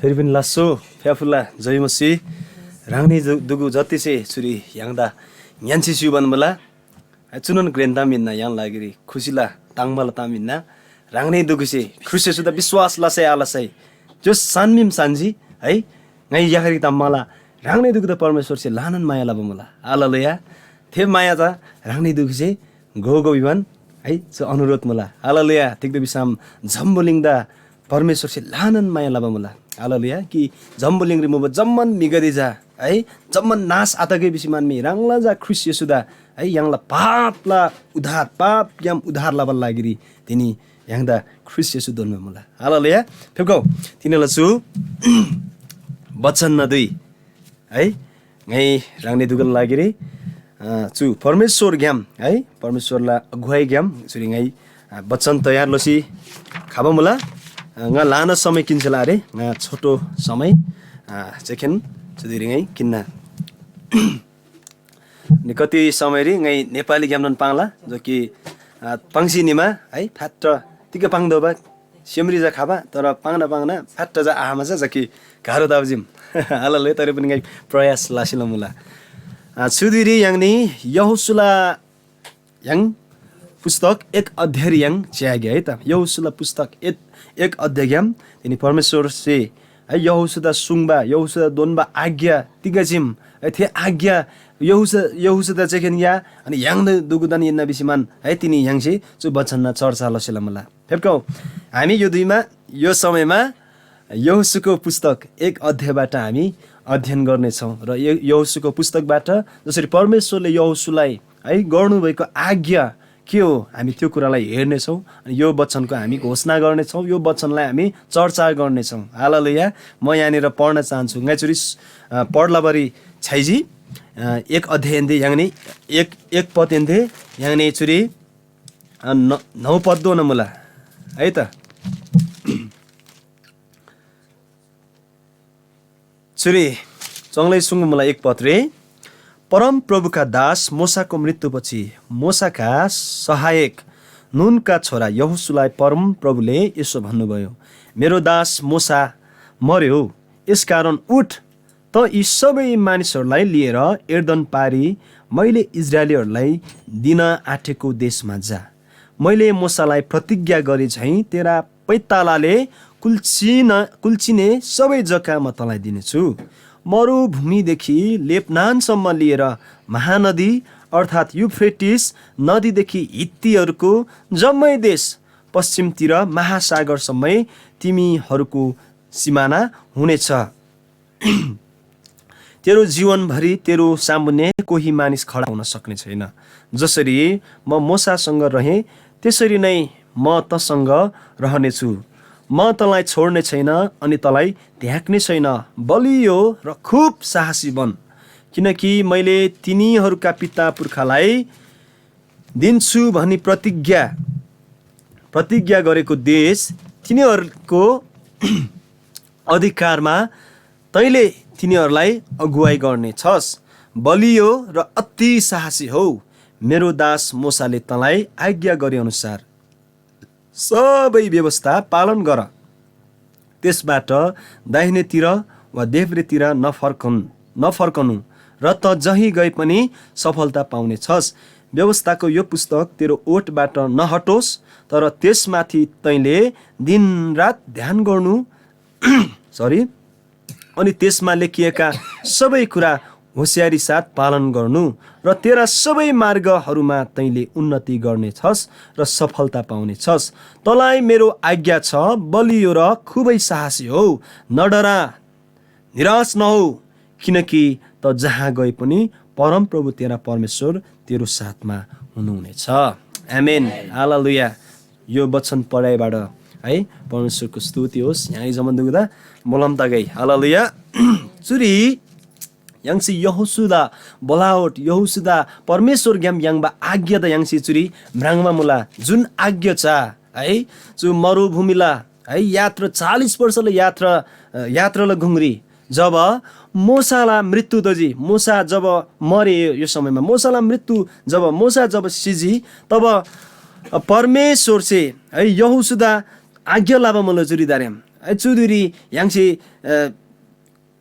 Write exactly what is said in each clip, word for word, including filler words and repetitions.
फेरि पनि लास्‍सो फ्‍याफुल्‍ला जयमसी ह्राङनी दु- दुगु जतिसे चुरी य्‍हाङदा ङ्‌यान्‍सी स्‍युबान मुला। है, चुनोन घ्रेन ताम हिन्‍ना य्‍हाङ लागिरी खुसीला ताङ्बाला ताम हिन्‍ना। ह्राङनी दुगुसे ख्रीष्‍ट येशूदा विश्‍वास लसै आलसै त्यो सानमीम सान्‍जी है। ङाइ याखरी ताम मला। ह्राङनी दुगुदा परमेश्‍वरसे ल्‍हानान माया लबा मुला। हालेलुया। थे माया चा ह्राङनी दुगुसे गोगो भिबान है, चु अनुरोध मुला। हालेलुया। तिग्‍दा भिसम जम्‍बुलिङदा परमेश्‍वरसे ल्‍हानान माया लबा मुला। हालेलुया। कि जम्‍बुलिङरी मुबा जम्‍मान म्‍हिगदे चा है, जम्‍मान नाश आतगे भिसी मानमी ह्राङला झा ख्रीष्‍ट येशूदा है, य्‍हाङला पापला उद्धार, पापग्‍याम उद्धार लबाला लागिरी तिनी य्‍हाङदा ख्रीष्‍ट येशू दोन्‍बा मुला। हालेलुया। फेप्‍गो, तिनीला चु बचन नदुई है, ङाइ ह्राङनी दुगुला लागिरी अ, चु परमेश्‍वरग्‍याम है, परमेश्‍वरला अगुवाईग्‍याम चुरी ङाइ अ, बचन तयार लसी खबा मुला। अ, ङा ल्‍हाना समय किन्‍सेला आरे, ङा छोटो समय अ, चेखेन चुदिरी ङाइ किन्‍ना। अनि कति समयरी ङाइ नेपालीग्‍यामनोन पाङ्ला, जो कि अ, पाङ्सी निमा है, फ्याट्ट तिग पाङ्दोबा सेमरी जा खबा, तर पाङ्ना पाङ्ना फ्याट्ट जा आहामा जा जकि गाह्रो दाबजिम। हालेलुया, तरै पनि ङाइ प्रयास लासिला मुला। अ, चुदिरी य्‍हाङनी यहोशूला य्‍हाङ पुस्तक एक अध्यायरी य्‍हाङ च्‍यागे है त। यहोशूला पुस्तक एक, एक अध्यायग्‍याम तिनी परमेश्‍वरसे है यहोशूदा सुङ्बा, यहोशूदा दोन्‍बा आज्ञा तिग चीम है, थे आज्ञा यहोशू, यहोशूदा चेखेन या, अनि य्‍हाङदा दुगुदन इन्‍ना भिसीमान है, तिनी य्‍हाङसे चु बचनना चर्चा लसेला मुला। फेप्‍गो, हामी यो दुईमा, यो समयमा यहोशूको पुस्तक एक अध्यायबाट हामी अध्ययन गर्नेछौँ र यो, यहोशूको पुस्तकबाट जसरी परमेश्‍वरले यहोशूलाई है गर्नुभएको आज्ञा के हो, हामी त्यो कुरालाई हेर्नेछौँ। अनि यो वचनको हामी घोषणा गर्नेछौँ, यो वचनलाई हामी चर्चा गर्नेछौँ। हालेलुया। म यहाँनिर पढ्न चाहन्छु। ङाइचुरी अ, पढ्लाबारी छ्‌याइजी, अ, एक अध्यायहेन्‍दे य्‍हाङनी एक, एक पदहेन्‍दे य्‍हाङनी चुरी अ, न, नौ पदोन मुला है त। चुरी चङ्लै सुङ्बा मुला एक पदरी, परमप्रभुका दास मोशाको मृत्युपछि मोशाका सहायक नूनका छोरा यहोशूलाई परमप्रभुले यसो भन्नुभयो, मेरो दास मोशा मर्‍यो, यसकारण उठ, त यी सबै मानिसहरूलाई लिएर यर्दन पारी मैले इस्राएलीहरूलाई दिन आँटेको देशमा जा। मैले मोशालाई प्रतिज्ञा गरे झैँ तेरा पैतालाले कुल्चिन, कुल्चिने सबै जग्गा म तँलाई दिनेछु। मरुभूमिदेखि लेबनानसम्म लिएर महानदी अर्थात् युफ्रेटिस नदीदेखि हित्तीहरूको जम्मै देश, पश्चिमतिर महासागरसम्मै तिमीहरूको सिमाना हुनेछ। तेरो जीवनभरि तेरो सामुन्‍ने कोही मानिस खडा हुन सक्ने छैन। जसरी म मोशासँग रहेँ, त्यसरी नै म तँसँग रहनेछु। म तँलाई छोड्ने छैन अनि तँलाई त्याग्ने छैन। बलियो र खुब साहसी बन, किनकि मैले तिनीहरूका पिता पुर्खालाई दिन्छु भनी प्रतिज्ञा, प्रतिज्ञा गरेको देश तिनीहरूको अधिकारमा तैँले तिनीहरूलाई अगुवाई गर्नेछस्। बलियो र अति साहसी हौ। मेरो दास मोशाले तँलाई आज्ञा गरेअनुसार सबै व्यवस्था पालन गर। त्यसबाट दाहिनेतिर वा देब्रेतिर नफर्कन, नफर्कनु, र त जहीँ गए पनि सफलता पाउनेछस्। व्यवस्थाको यो पुस्तक तेरो ओठबाट नहटोस्, तर त्यसमाथि तैँले दिनरात ध्यान गर्नु, सरी, अनि त्यसमा लेखिएका सबै कुरा होसियारी साथ पालन गर्नु, र तेरा सबै मार्गहरूमा तैँले उन्नति गर्नेछस् र सफलता पाउनेछस्। तँलाई मेरो आज्ञा छ, बलियो र खुबै साहसी हौ। नडरा, निराश नहौ, किनकि त जहाँ गए पनि परमप्रभु तेरा परमेश्वर तेरो साथमा हुनुहुनेछ। आमेन। हालेलुया। यो वचन पढाइबाट है परमेश्वरको स्तुति होस्। यहाँनिर जम्मा दुगुदा मोलम तगै। हालेलुया। चुरी य्‍हाङसे यहोशूदा बोलावट, यहोशूदा परमेश्वरग्‍याम याङ्बा आज्ञा त य्‍हाङसे चुरी म्राङ्बा मुला। जुन आज्ञा चा है, चु मरुभूमिला है यात्रा, चालिस वर्षला यात्रा, अ, यात्राला गुङरी जब मोशाला मृत्यु तजी, मोशा जब मरे, यो समयमा मोशाला मृत्यु जब, मोशा जब सिजी, तब परमेश्वरसे है यहोशूदा आज्ञा लबा मुला चुरी दारेम। है, चु धुइरी य्‍हाङसे, अ,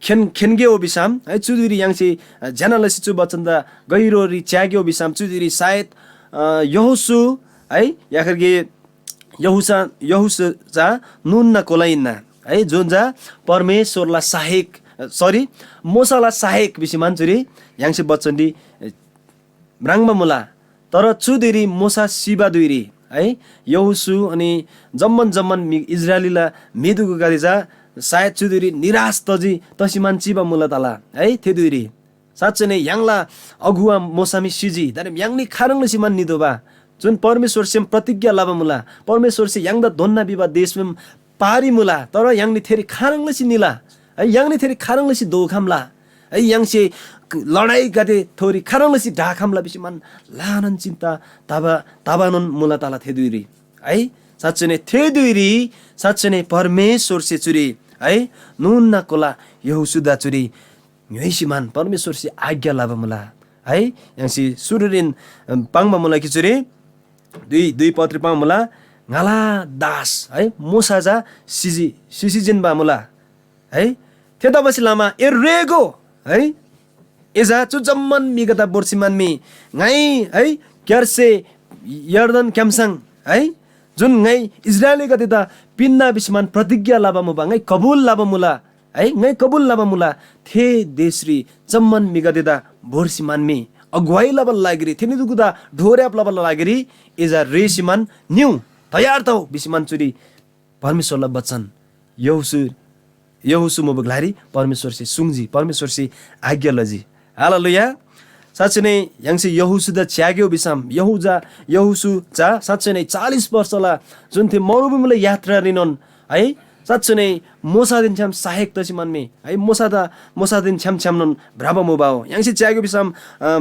खेन खेन्‍गे हो भिसम, है, चु धुइरी य्‍हाङसे, अ, ज्‍यना लसी चु बचनदा गहिरोरी च्‍यागे हो भिसम, चु धुइरी सायद, अ, यहोशू, है, याखर गे यहोशा, यहोशू चा नून कोला हिन्‍ना, है, जुन चा परमेश्‍वरला सहायक, अ, sorry, मोशाला सहायक भिसी मान चुरी य्‍हाङसे बचनरी, अ, म्राङ्बा मुला। तर चु धुइरी मोशा सिबा धुइरी, है, यहोशू अनि जम्‍मान जम्‍मान म्‍हि, इस्राएलीला म्‍हिदुगुगदे चा सायद चु धुइरी निराश तजी, तसी मान चिबा मुला तला, है, थे धुइरी। साँच्‍चै नै य्‍हाङला अगुवा मोशा मी सिजी, तर य्‍हाङनी खाह्रङ् लसी मान नितोःबा? जुन परमेश्‍वरसे प्रतिज्ञा लबा मुला, परमेश्‍वरसे य्‍हाङदा दोन्‍ना भिबा देशमी पारी मुला, तर य्‍हाङनी थेरी खाह्रङ् लसी निला? है, य्‍हाङनी थेरी खाह्रङ् लसी धोखम्‍ला? है, य्‍हाङसे लडाइँगदे थोरी खाह्रङ् लसी ढाखम्‍ला भिसी मान ल्‍हानान चिन्ता तबा, तबानोन मुला तला थे धुइरी। है, साँच्‍चै नै थे धुइरी साँच्‍चै नै परमेश्‍वरसे चुरी, है, नून कोला यहोशूदा चुरी ङ्‌योइसी मान परमेश्‍वरसे आज्ञा लबा मुला। है, य्‍हाङसे सुरुरीन, अम, पाङ्बा मुला कि चुरी दुई, दुई पत्री पाङ्बा मुला, ङाला दास, है, मोशा चा सिजी, सिसी जिन्‍बा मुला। है, थेतबासेलमा ए रेःगो, है, ए चा चु जम्‍मान म्‍हिगदेदा भोर्सी मान मी ङाइ, है, क्‍यार्से यर्दन क्‍याम्‍सङ, है, जुन ङाइ इस्राएलीगदेदा पिन्‍ना भिसी मान प्रतिज्ञा लबा मुबा, ङाइ कबुल लबा मुला, है, ङाइ कबुल लबा मुला, थे देशरी जम्‍मान म्‍हिगदेदा भोर्सी मान मी अगुवाई लबाला लागिरी, थेनीदुगुदा डोर्‍याप लबाला लागिरी ए चा रेःसी मान निउ, तयार तउ भिसी मान चुरी परमेश्‍वरला बचन यहोशू, यहोशू मुबा ग्‍लारी परमेश्‍वरसे सुङ्जी, परमेश्‍वरसे आज्ञा लजी। हालेलुया। साँच्‍चै नै य्‍हाङसे यहोशूदा च्‍याग्‍यो भिसम, यहूजा, यहोशू चा साँच्‍चै नै चालिस वर्षला जुन थे मरुभूमिला यात्रारीनोन, है, साँच्‍चै नै मोशादेन छ्‌याम सहायक तसी मान मी, है, मोशादा, मोशादेन छ्‌याम छ्‌यामनोन भ्रबा मुबा हो। य्‍हाङसे च्‍याग्‍यो भिसम, अ,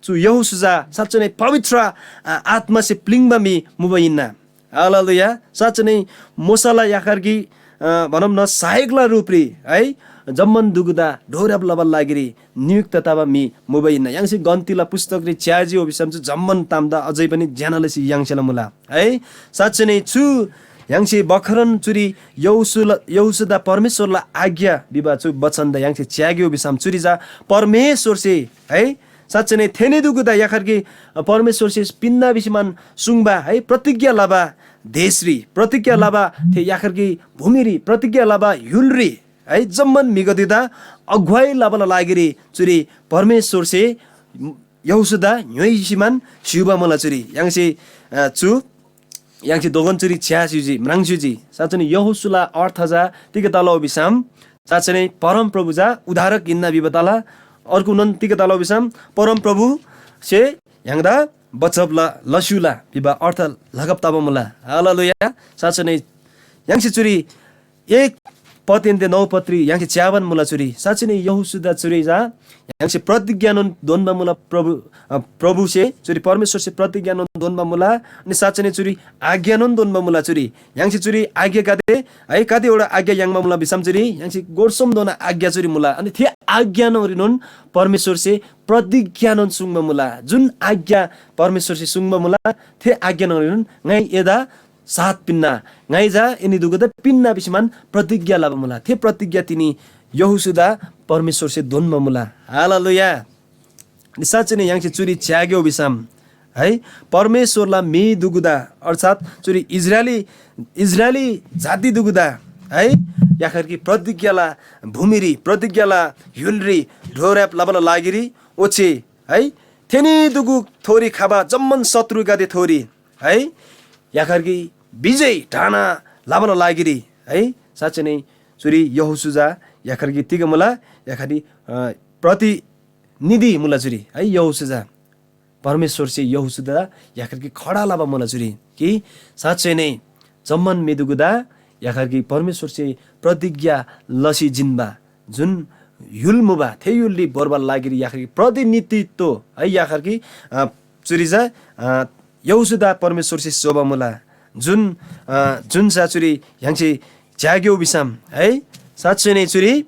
चु यहोशू चा साँच्‍चै नै पवित्र, अ, आत्‍मासे प्‍लिङ्बा म्‍हि मुबा हिन्‍ना। हालेलुया। साँच्‍चै नै मोशाला याखर कि, अ, भनौँ न, सहायकला रूपरी, है, जम्‍मान दुगुदा डोर्‍याप लबाला लागिरी नियुक्त तबा म्‍हि मुबा हिन्‍ना। य्‍हाङसे गन्‍तीला पुस्तकरी च्‍याजी हो भिसम चु जम्‍मान तामदा अझै पनि ज्‍यना लसी याङ्सेला मुला, है। साँच्‍चै नै चु य्‍हाङसे भर्खरन चुरी यहोशूला, यहोशूदा परमेश्‍वरला आज्ञा भिबा चु वचनदा य्‍हाङसे च्‍याग्‍यो भिसम चुरी चा परमेश्‍वरसे, है, साँच्‍चै नै थेनीदुगुदा याखर कि परमेश्‍वरसे पिन्‍ना भिसी मान सुङ्बा, है, प्रतिज्ञा लबा देशरी, प्रतिज्ञा लबा थे याखर कि भूमिरी, प्रतिज्ञा लबा य्‍हुलरी, है, जम्‍मान म्‍हिगदेदा अगुवाई लबाला लागिरी चुरी परमेश्‍वरसे यहोशूदा ङ्‌योइसी मान स्‍युबा मुला चुरी। य्‍हाङसे, अ, चु य्‍हाङसे दोगन चुरी च्‍यासी म्राङ्सी। साँच्‍चै नै यहोशूला अर्थ चा तिग तला भिसम, साँच्‍चै नै परमप्रभु चा उद्धारक हिन्‍ना भिबा तला। अर्गुनोन तिग तला भिसम, परमप्रभुसे य्‍हाङदा बचब ल-, लस्‍युला भिबा अर्थ लगब तबा मुला। हालेलुया। साँच्‍चै नै य्‍हाङसे चुरी एक पत्रिन्‍ते नौ पत्री य्‍हाङसे च्‍याबान मुला चुरी। साँच्‍चै नै यहोशूदा चुरी चा य्‍हाङसे प्रतिज्ञानोन दोन्‍बा मुला प्रभु, अ, प्रभुसे चुरी परमेश्‍वरसे प्रतिज्ञानोन दोन्‍बा मुला। अनि साँच्‍चै नै चुरी आज्ञानोन दोन्‍बा मुला चुरी। य्‍हाङसे चुरी आज्ञागदे, है, कतिवटा आज्ञा याङ्बा मुला भिसम चुरी य्‍हाङसे गोर सोमधोना आज्ञा चुरी मुला। अनि थे आज्ञानोरीनोन परमेश्‍वरसे प्रतिज्ञानोन सुङ्बा मुला। जुन आज्ञा परमेश्‍वरसे सुङ्बा मुला, थे आज्ञानोरीनोन ङाइ एदा साथ पिन्‍ना, ङाइ चा एनीदुगुदा पिन्‍ना भिसी मान प्रतिज्ञा लबा मुला। थे प्रतिज्ञा तिनी यहोशूदा परमेश्‍वरसे दोन्‍बा मुला। हालेलुया। अनि साँच्‍चै नै य्‍हाङसे चुरी च्‍याग्‍यो भिसम, है, परमेश्‍वरला म्‍हि दुगुदा, अर्थात् चुरी इस्राएली, इस्राएली जाति दुगुदा, है, याखर कि प्रतिज्ञाला भूमिरी, प्रतिज्ञाला य्‍हुलरी डोर्‍याप लबाला लागिरी, ओच्‍छे, है, थेनीदुगु थोरी खबा जम्‍मान शत्रुगदे थोरी, है, याखर कि विजय ढाना लबाला लागिरी, है, साँच्‍चै नै चुरी यहोशू चा याखर कि तिग मुला, याखर कि, अ, प्रतिनिधि मुला चुरी, है, यहोशू चा। परमेश्‍वरसे यहोशूदा याखर कि खडा लबा मुला चुरी, कि साँच्‍चै नै जम्‍मान म्‍हिदुगुदा याखर कि परमेश्‍वरसे प्रतिज्ञा लसी जिन्‍बा जुन य्‍हुल मुबा, थे य्‍हुलरी भोर्बाला लागिरी याखर कि प्रतिनिधित्व, है, याखर कि, अ, चुरी चा, अ, यहोशूदा परमेश्‍वरसे स्‍होबा मुला। जुन, अ, जुन चा चुरी य्‍हाङसे च्‍याग्‍यो भिसम, है, साँच्‍चै नै चुरी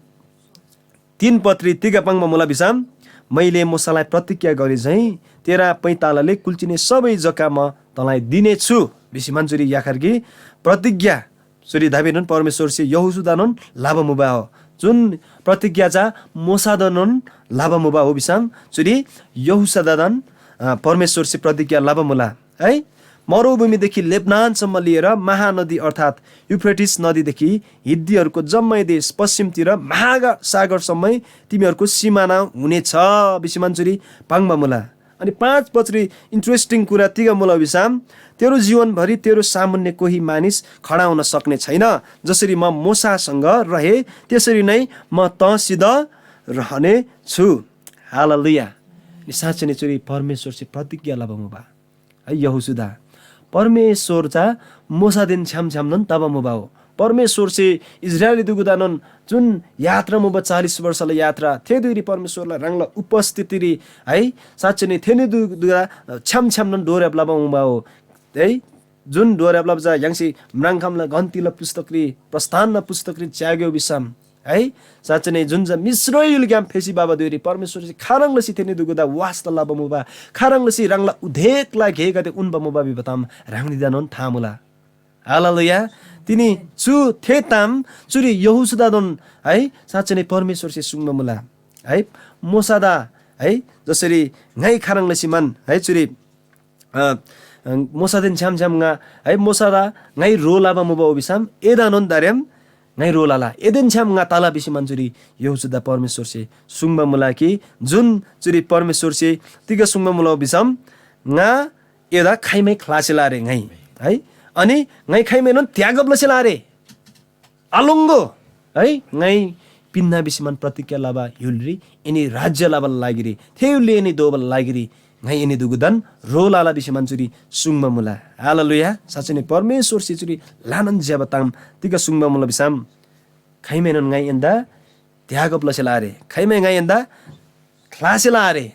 तीन पत्री तिग पाङ्बा मुला भिसम, "मैले मोशालाई प्रतिज्ञा गरे झैँ तेरा पैतालाले कुल्चिने सबै जग्गा म तँलाई दिनेछु" भिसी मान चुरी याखर कि प्रतिज्ञा चुरी दाबीनोन परमेश्‍वरसे यहोशूदानोन लाबा मुबा हो। जुन प्रतिज्ञा चा मोशादानोन लाबा मुबा हो भिसम चुरी यहोशूदादान, अ, परमेश्‍वरसे प्रतिज्ञा लबा मुला है। मरुभूमिदेखि लेबनानसम्म लिएर महानदी अर्थात् युफ्रेटिस नदीदेखि हिद्दीहरूको जम्मै देश पश्चिमतिर महासागरसम्मै तिमीहरूको सिमाना हुनेछ भिसी मान्छुरी पाङ्बा मुला। अनि पाँच बचरी इन्ट्रेस्टिङ कुरा तिग मुला भिसम, तेरो जीवनभरि तेरो सामुन्ने कोही मानिस खडा हुन सक्ने छैन। जसरी म मोशासँग रहे, त्यसरी नै म तँसित रहने छु। हालेलुया। अनि साँच्चै नै चुरी परमेश्‍वरसे प्रतिज्ञा लबा मुबा है। यहोशूदा परमेश्‍वर चा मोशादेन छ्‌याम छ्‌यामनोन तबा मुबा हो। परमेश्‍वरसे इस्राएली दुगुदानोन जुन यात्रा मुबा, चालिस वर्षला यात्रा, थे धुइरी परमेश्‍वरला ह्राङला उपस्थितिरी है, साँच्चै नै थेनी दुगुदा छ्‌याम छ्‌यामनोन डोर्‍याब लबा मुबा हो है। जुन डोर्‍याब लबा चा य्‍हाङसे म्राङ्‌खम्‍ला गन्‍तीला पुस्तकरी, प्रस्थानना पुस्तकरी च्‍याग्‍यो भिसम है, साँच्चै नै जुन चा मिश्र य्‍हुलग्‍याम फेसी भबा धुइरी परमेश्‍वरसे खाह्रङ् लसी थेनी दुगुदा वास्‍ता लबा मुबा, खाह्रङ् लसी ह्राङला उदेकला गेगदे उन्‍बा मुबा भिबा ताम ह्राङनीदानोन था मुला। हालेलुया। तिनी चु थे ताम चुरी यहोशूदादोन है, साँच्चै नै परमेश्‍वरसे सुङ्बा मुला है। मोशादा है, जसरी ङाइ खाह्रङ् लसी मान है, चुरी अ, अ, मोशादेन छ्‌याम छ्‌याम ङा है, मोशादा ङाइ ह्रो लबा मुबा भिसम एदानोन दारेम ङाइ ह्रो लला, एदेन छ्‌याम ङा तला भिसी मान्छुरी यहोशूदा परमेश्‍वरसे सुङ्बा मुला कि जुन चुरी परमेश्‍वरसे तिग सुङ्बा मुला भिसम, ङा एदा खाइमै ख्‍लासेला आरे ङाइ है, अनि ङाइ खाइमैनोन त्यागब लसेला आरे। आलोङ्गो है, ङाइ पिन्‍ना भिसीमान प्रतिज्ञा लबा य्‍हुलरी एनी राज्‍य लबाला लागिरी, थे य्‍हुलरी एनी दोबाला लागिरी ङाइ एनी दुगुदन ह्रो लला भिसीमान चुरी सुङ्बा मुला। हालेलुया। साँच्‍चै नै परमेश्‍वरसे चुरी ल्‍हानान ज्‍यबा ताम तिग सुङ्बा मुला भिसम, खाइमैनोन ङाइ एन्‍दा त्यागब लसेला आरे, खाइमै ङाइ एन्‍दा ख्‍लासेला आरे।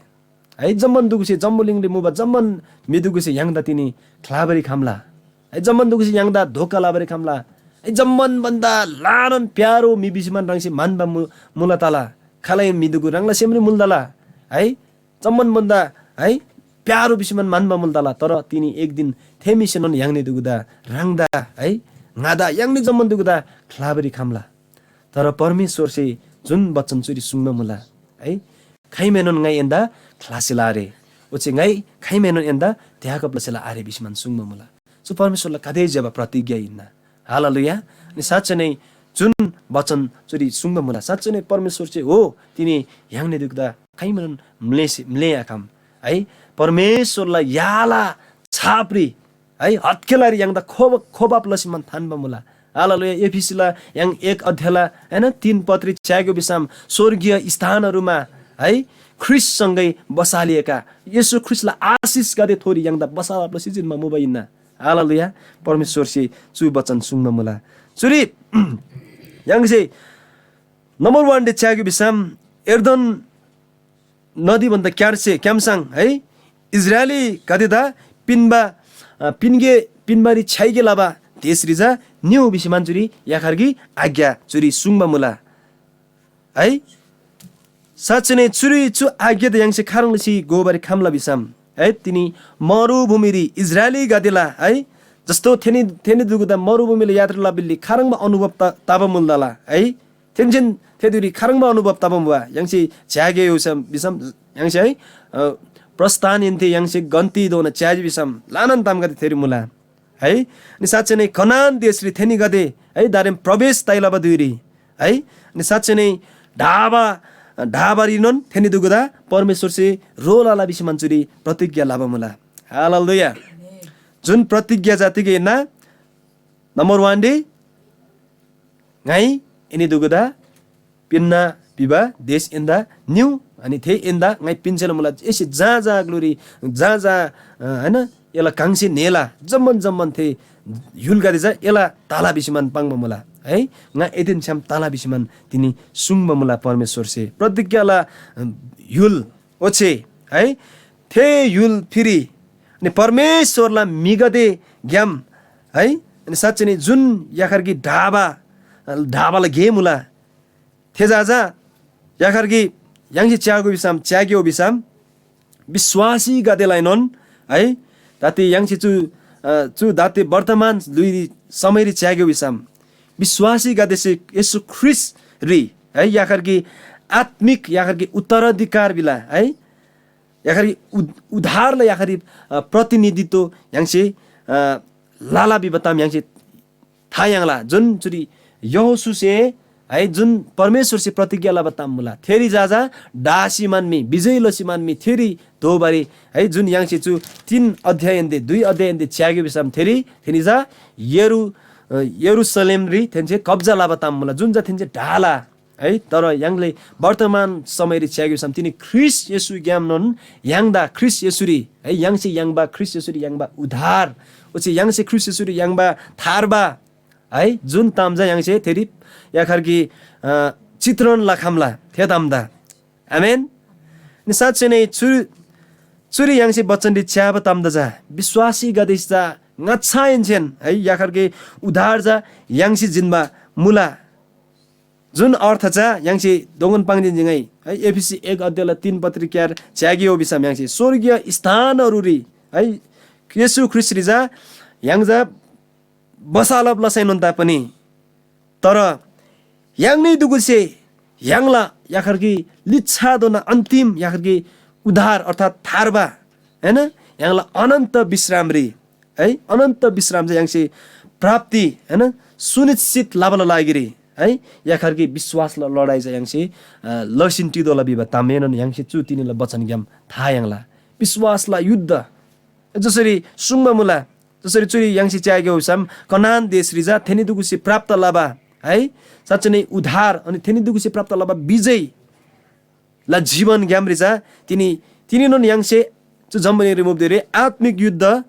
है, जम्‍मान दुगुसे जम्‍बुलिङरी मुबा जम्‍मान म्‍हि दुगुसे य्‍हाङदा तिनी ख्‍लाबारी खम्‍ला। है, जम्‍मान दुगुसे य्‍हाङदा धोका लबारी खम्‍ला। है, जम्‍मान भन्‍दा ल्‍हानान प्‍यारो म्‍हि भिसीमान ह्राङसे म्‍हन्‍बा मु-, मुला तला। खालै म्‍हि दुगु ह्राङला सेमरी मुल तला। है, जम्‍मान भन्‍दा, है, प्‍यारो भिसीमान म्‍हन्‍बा मुल तला। तर तिनी एक दिन थे म्‍हिसेनोन य्‍हाङनी दुगुदा ह्राङदा, है, ङादा य्‍हाङनी जम्‍मान दुगुदा ख्‍लाबारी खम्‍ला। तर परमेश्‍वरसे जुन वचन चुरी सुङ्बा मुला, है, खाइमैनोन ङाइ एन्‍दा ख्‍लासेला आरे, ओच्‍छे ङाइ खाइमैनोन एन्‍दा त्यागब लसेला आरे भिसीमान सुङ्बा मुला। चु परमेश्‍वरला गाते ज्‍यबा प्रतिज्ञा हिन्‍ना। हालेलुया। अनि साँच्‍चै नै जुन वचन चुरी सुङ्बा मुला, साँच्‍चै नै परमेश्‍वरसे हो, तिनी य्‍हाङनी दुगुदा खाइमैनोन म्‍लेसे, म्‍लेआखम, है। परमेश्‍वरला य्‍हाला छापरी है, हत्केलारी य्‍हाङदा खोब-, खोबाप लसीमान थान्‍बा मुला। हालेलुया। एफिसीला य्‍हाङ एक अध्यायला, हैन, तीन पत्री च्‍याग्‍यो भिसम स्‍वर्गीय स्थानहरूमा, है, ख्रीष्‍टसँगै बसालिएका येशू ख्रीष्‍टला आशिषगदे थोरी य्‍हाङदा बसालाप लसी जिन्‍बा मुबा हिन्‍ना। हालेलुया। परमेश्‍वरसे चु वचन सुङ्बा मुला। चुरी य्‍हाङसे नम्‍बर वानरी च्‍याग्‍यो भिसम एर्दन नदी भन्‍दा क्‍यार्से क्‍याम्‍सङ है, इस्राएलीगदेदा पिन्‍बा, अ, पिन्‍गे, पिन्‍बारी छ्‌याइगे लबा देशरी चा निउ भिसी मान्छुरी याखर कि आज्ञा चुरी सुङ्बा मुला है। साँच्‍चै नै चुरी चु आज्ञादा य्‍हाङसे खाह्रङ् लसी घोबारी खम्‍ला भिसम है, तिनी मरुभूमिरी इस्राएलीगदेला है, जस्तो थेनी, थेनी दुगुदा मरुभूमिला यात्रा लबिल्‍ली खाह्रङ्बा अनुभव त-, तबा मुल तला है। थेन्‍सेन थे धुइरी खाह्रङ्बा अनुभव तबा मुबा? य्‍हाङसे च्‍यागे भिसम, भिसम य्‍हाङसे है, अ, प्रस्थानहेन्‍से य्‍हाङसे गन्‍तीधोना च्‍याजी भिसम ल्‍हानान तामगदे थेरी मुला है। अनि साँच्‍चै नै कनान देशरी थेनीगदे है, दारेम प्रवेश तइ लबा धुइरी है, अनि साँच्‍चै नै ढाबा, ढाबारीनोन थेनी दुगुदा परमेश्‍वरसे ह्रो लला भिसी मान्छुरी प्रतिज्ञा लबा मुला। हालेलुया। जुन प्रतिज्ञा चा तिग हिन्‍ना? नम्‍बर वानरी ङाइ एनी दुगुदा पिन्‍ना भिबा देश एन्‍दा निउ, अनि थे एन्‍दा ङाइ पिन्‍सेला मुला। एसे जहाँ जहाँ ग्‍लुरी, जहाँ जहाँ, अ, हैन, एला काङसे न्‍हेला, जम्‍मान जम्‍मान थे य्‍हुलगदे चा एला तला भिसीमान पाङ्बा मुला है। ङा एदेन छ्‌याम तला भिसीमान तिनी सुङ्बा मुला। परमेश्‍वरसे प्रतिज्ञाला, अ, य्‍हुल ओच्‍छे है, थे य्‍हुल फिरी अनि परमेश्‍वरला म्‍हिगदेग्‍याम है, अनि साँच्‍चै नै जुन याखर कि ढाबा, ढाबाला गे मुला, थे चा चा याखर कि य्‍हाङसे च्‍यागो भिसम, च्‍याग्‍यो भिसम, विश्‍वासीगदेलाएनोन है, दाते य्‍हाङसे चु, अ, चु दाते वर्तमान धुइरी समयरी च्‍याग्‍यो भिसम, विश्‍वासीगदेसे येशू ख्रीष्‍टरी, है, याखर कि आत्‍मिक, याखर कि उत्तराधिकार भिला, है, याखर कि उद-, उद्धारला याखर कि, अ, प्रतिनिधित्व य्‍हाङसे, अ, लला भिबा ताम य्‍हाङसे था याङ्ला। जुन चुरी यहोशूसे, है, जुन परमेश्‍वरसे प्रतिज्ञा लबा ताम मुला, थेरी जा जा ढासी मानमी, विजय लसी मानमी, थेरी दोबारी, है, जुन य्‍हाङसे चु तीन अध्यायहेन्‍दे, दुई अध्यायहेन्‍दे च्‍यागे भिसम थेरी, थेनी जा यरू-, अ, यरूशलेमरी थेन्‍से कब्‍जा लबा ताम मुला, जुन जा थेन्‍से ढाला, है। तर य्‍हाङले वर्तमान समयरी च्‍यागे भिसम तिनी ख्रीष्‍ट येशूग्‍यामनोन य्‍हाङदा ख्रीष्‍ट येशूरी, है, य्‍हाङसे याङ्बा ख्रीष्‍ट येशूरी याङ्बा उद्धार, ओच्‍छे य्‍हाङसे ख्रीष्‍ट येशूरी याङ्बा थार्बा, है, जुन ताम चा य्‍हाङसे थेरी याखर कि, अ, चित्रण लखम्‍ला थे तामदा। आमेन। अनि साँच्चै नै चु-, चुरी य्‍हाङसे बचनरी च्‍याबा तामदा चा विश्‍वासीगदे चा ङाच्‍छाहेन्‍सेन, है, याखर कि उद्धार चा य्‍हाङसे जिन्‍बा मुला। जुन अर्थ चा य्‍हाङसे दोगन पाङ्‌जिन जिङै, है, एफिसी एक अध्यायला तीन पत्रिक्‍यार च्‍यागे हो भिसम य्‍हाङसे स्‍वर्गीय स्थानहरूरी, है, येशू ख्रीष्‍टरी चा य्‍हाङ चा बसालब लसैनोन तापनि, तर य्‍हाङनी दुगुसे य्‍हाङला याखर कि लिच्छाधोना अन्तिम याखर कि उद्धार अर्थात् थार्बा, हैन? य्‍हाङला अनन्त विश्रामरी, है, अनन्त विश्राम चाहिँ य्‍हाङसे प्राप्ति, हैन, सुनिश्चित लबाला लागिरी, है, याखर कि विश्वासला लडाइ चाहिँ य्‍हाङसे, अ, लसिन टिदोला भिबा तामएनोन य्‍हाङसे चु तिनीला वचनग्‍याम था याङ्ला। विश्वासला युद्ध, जसरी सुङ्बा मुला, जसरी चुरी य्‍हाङसे च्‍यागे होसम कनान देशरी जा थेनीदुगुसे प्राप्त लबा, है, साँच्चै नै उद्धार अनि थेनीदुगुसे प्राप्त लबा विजय ला जीवनग्‍यामरी चा तिनी, तिनीनोन य्‍हाङसे चु जम्‍बुलिङरी मुब्‍देरी आत्‍मिक युद्ध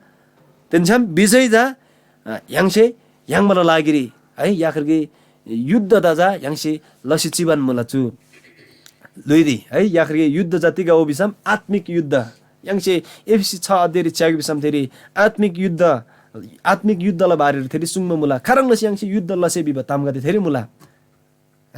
तेन्‍छ्‌याम विजय चा, अ, य्‍हाङसे याङ्बाला लागिरी, है, याखरकी युद्धदा चा य्‍हाङसे लसी चिबान मुला चु ल्‍हुइरी, है, याखरकी युद्ध चा तिग हो भिसम आत्‍मिक युद्ध। य्‍हाङसे एफिसी छ अध्यायरी च्‍यागे भिसम थेरी आत्‍मिक युद्ध, आत्‍मिक युद्धला बारेरी थेरी सुङ्बा मुला। खाह्रङ् लसी य्‍हाङसे युद्ध लसे भिबा तामगदे थेरी मुला।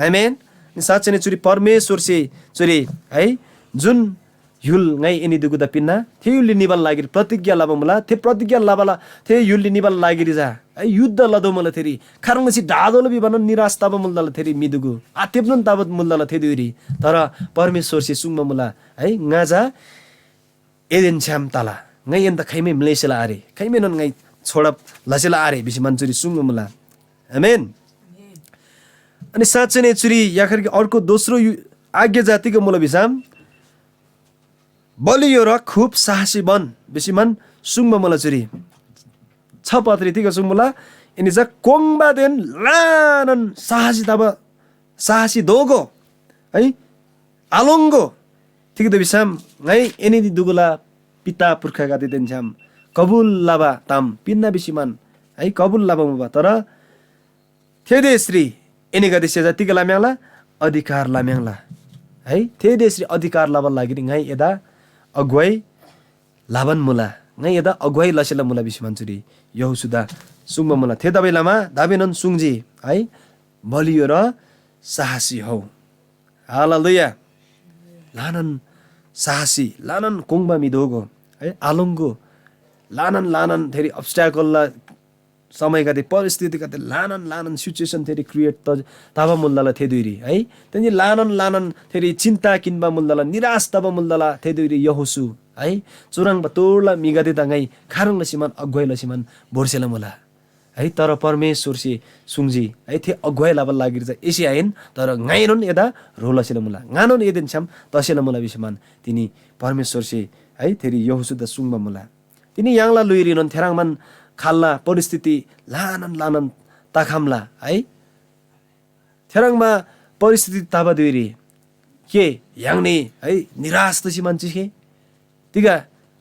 आमेन। साँच्चै नै चुरी परमेश्‍वरसे चुरी, है, जुन य्‍हुल ङाइ एनीदुगुदा पिन्‍ना, थे य्‍हुलरी निबाला लागिरी प्रतिज्ञा लबा मुला। थे प्रतिज्ञा लबाला, थे य्‍हुलरी निबाला लागिरी चा, है, युद्ध लदो मुला। थेरी खाह्रङ् लसी ढादोला भिबानोन निराश तबा मुल्‍दाला थेरी म्‍हिदुगु आतेब्‍नोन तबा मुल्‍दाला थे धुइरी। तर परमेश्‍वरसे सुङ्बा मुला, है, ङा चा एदेन छ्‌याम तला, ङाइ एन्‍दा खाइमै म्‍लेसेला आरे, खाइमैनोन ङाइ छोडब लसेला आरे भिसी मान चुरी सुङ्बा मुला। आमेन। अनि साँच्चै नै चुरी याखरकी अर्को दोस्रो यु-, आज्ञा चा तिग मुला भिसम, बलियो र खुब साहसी बन भिसी मान सुङ्बा मुला चुरी। छ पदरी तिग सुङ्बा मुला, एनी चा कोङ्बादेन ल्‍हानान साहसी तबा साहसी दोगो, है, आलोङ्गो। तिग्‍दा भिसम ङाइ एनीदुगुला पिता पुर्खागदेदेन छ्‌याम कबुल लबा ताम पिन्‍ना भिसी मान, है, कबुल लबा मुबा। तर थे देशरी एनीगदेसे चा तिग लम्‍याङ्ला? अधिकार लम्‍याङ्ला, है। थे देशरी अधिकार लबाला लागिरी ङाइ एदा अगुवाई लबान मुला, ङाइ एदा अगुवाई लसेला मुला भिसी मान चुरी यहोशूदा सुङ्बा मुला। थेतबासेलमा दाबेनोन सुङ्जी, है, बलियो र साहसी हौ। हालेलुया। ल्‍हानान साहसी, ल्‍हानान कोङ्बा म्‍हि दोगो, है, आलोङ्गो, ल्‍हानान ल्‍हानान थेरी अब्स्ट्याकलला समयगदे, परिस्थितिगदे, ल्‍हानान ल्‍हानान सिचुएसन थेरी क्रिएट त-, तबा मुल्‍दाला थे धुइरी, है। तेन्‍जी ल्‍हानान ल्‍हानान थेरी चिन्ता किन्‍बा मुल्‍दाला, निराश तबा मुल्‍दाला थे धुइरी यहोशू, है। चुह्रङ्बा तोडला म्‍हिगदेदा ङाइ खाह्रङ् लसीमान अगुवाई लसीमान भोर्सेला मुला, है। तर परमेश्‍वरसे सुङ्जी, है, थे अगुवाई लबाला लागिरी चा एसे आहिन, तर ङाइनोन एदा ह्रो लसेला मुला, ङानोन एदेन छ्‌याम तसेला मुला भिसीमान तिनी परमेश्‍वरसे, है, थेरी यहोशूदा सुङ्बा मुला। तिनी य्‍हाङला ल्‍हुइरीनोन थेह्रङ्बान खाल्‍ला परिस्थिति ल्‍हानान ल्‍हानान तखम्‍ला, है। थेह्रङ्बा परिस्थिति तबा धुइरी के य्‍हाङनी, है, निराश तसी मान्‍छी के? तिग,